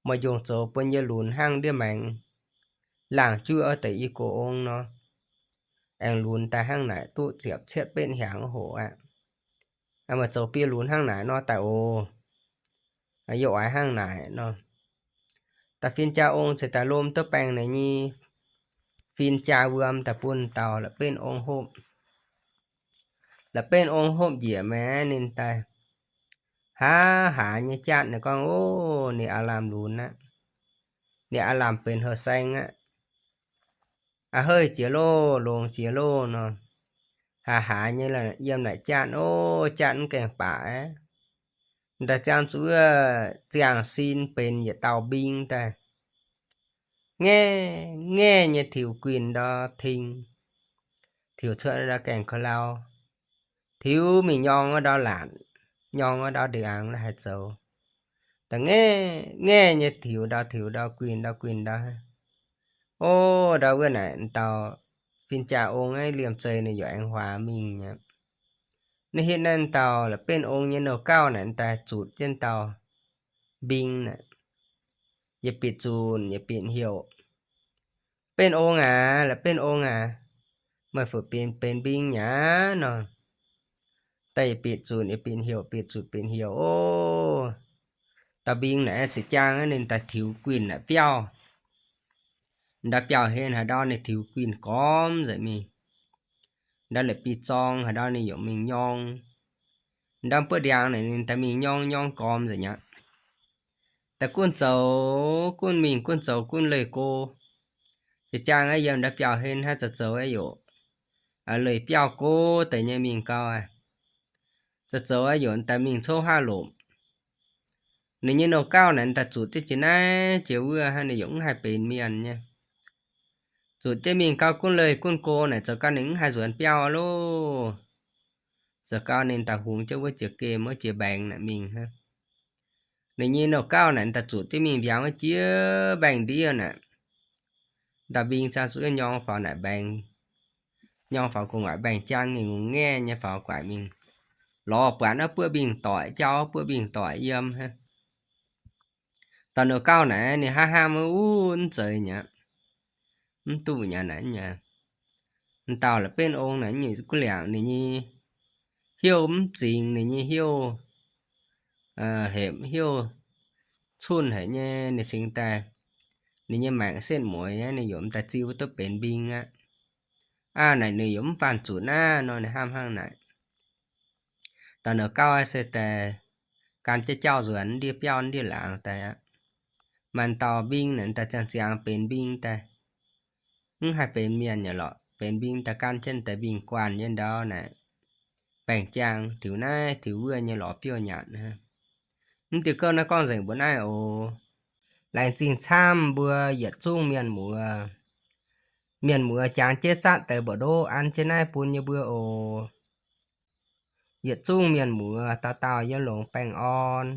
Meih njongc zoux bun yie lunx hnangv ndiev maengx laangh juov deix i gox ong nor, aengx lunx daaih hnangv naaic duqv ziepc cietv betv hnyangx hoc aqv. Meih zoux bun yie lunx hnangv naaic nor daaih oc. Yie oix hnangv naaic nor. Dauh fin-jaa ong cingx daaih lomh duqv baengh ninh nyei fin-jaa wuom daaih bun dauh la'benv ong hopv. La'benv ong hopv njiec maengx ninh daaih, haa, haa nyei jatv ninh gorngv, O, ninh aav lamh lunx aqv. Ninh aav lamh benx houh saeng aqv. A'heiv jiex loh, longx jiex loh nor. Haa, haa nyei yiem naaic jatv, O, jatv mv gaengh baac aqv. Daaih ziangh zuqc wuov ziangh sin benx yietc dauh mbing daaih. Ngaeqv ngaeqv nyei tiux guinh ndau ting, tiux cuotv ndau gaengh ka'lau, tiux mingh nyorng wuov ndau laatc, nyorng wuov ndau ndiangx la'haix zoux. Daaih ngaeqv ngaeqv nyei tiux ndau tiux ndau guinh ndau guinh ndau. O, ndau wuov naaic dauh fin-jaa ong aeqv, liemh zeih ninh yaac aengx huaax mingh aqv. Ninh hitv naaiv dauh la'benv ong nyei nouh gauh naaic daaih zutc jienv dauh mbing naaic, yietc bieqc zunc yietc bieqc heuc, Benv ong aac, la'benv ong aac, meih fu'jueiv benx mbing mi'aqv nor. Daaih yietc bieqc zunc yietc bieqc heuc, bieqc zunc bieqc heuc, o, dauh mbing naaic se jaang ninh daaih tiux guinh naaic biauv. Ndau biauv-hlen haaix ndau ninh tiux guinh gormx nzengc mingh. Ndau la'bieiv-zorng haaix ndau ninh yaac mingh nyorng. Ndau buov ndiangx naaic ninh daaih mingh nyorng nyorng gormx nzengc aqv. Daaih gunv zoux gunv mingh, gunv zoux gunv leih go. Jiex jaang aeqv, yiem ndau biauv-hlen hnangv zoux zoux aeqv, yaac leih biauv go deix nyei mingh gau aqv. Zoux zoux aeqv, yaac daaih mingh cov haav lomc. Ninh nyei nouh gauv naaic daaih zuqc jienv jiex naaiv jiex wuov hnangv, ninh yaac mv haih benx mienh nyei. Zuqc jienv mingh gau gunv leih gunv go naaic zoux gau ninh mv haih nzuonx biauv loh. Zoux gau ninh daaih hungx jienv wuov jiex gemh wuov jiex mbaengx naaic mingh hnangv. Ninh nyei nouh gauv naaic daaih zuqc jienv mingh mbiaangx wuov jiex mbaengx-ndiev naaic. Dauh mbing ziangh zuqc nyorng faaux naaic mbaengx, nyorng faaux gu'nguaaic mbaengx-jaang, ninh ngongh ngaeqv nyei faaux guaaic mingh, lorz buatc wuov buoqv mingh doic, jauv buoqv mingh doic yiem hnangv. Dauh nouh gauv naaic ninh hnamv hnamv wuov, mv zeiz nyei aqv. Mv duqv nyei naaic nyei. Dauh la'benv ong naaic nyungc guv liangc ninh nyei heuv mv zingx, ninh nyei heuv hepc heuv cunh haic nyei, ninh cingx daaih, ninh nyei maengc setv mueiz aqv, ninh yaac mv daaih ziu duqv benx mbing aqv. Aa, naaic ninh yaac mv faanh zunc aqv nor, ninh hnamv hnangv naaic. Dauh nouh gauv se daaih gan jienv jauv nzuonx ndiev biauv ndiev laangz daaih aqv. Maaih dauh mbing naaic daaih ziangh ziangx benx mbing daaih, mv haih benx mienh nyei lorqc. Benx mbing daaih gan jienv daaih mbing guanh nyei ndau naaic, mbaengx-jaang tiux naaiv tiux wuov nyei lorz biouv nyanc. Mv diuh gouv naaiv gorngv nzengc mbuo naaiv oc. Laengz zingh camv mbuo yietc zungv mienh muoz. Mienh muoz jangx jienv zatv deix mbu'ndongx an jienv naaiv bun yie mbuo oc. Yietc zungv mienh muoz dauh dauh yiem longx baengh orn.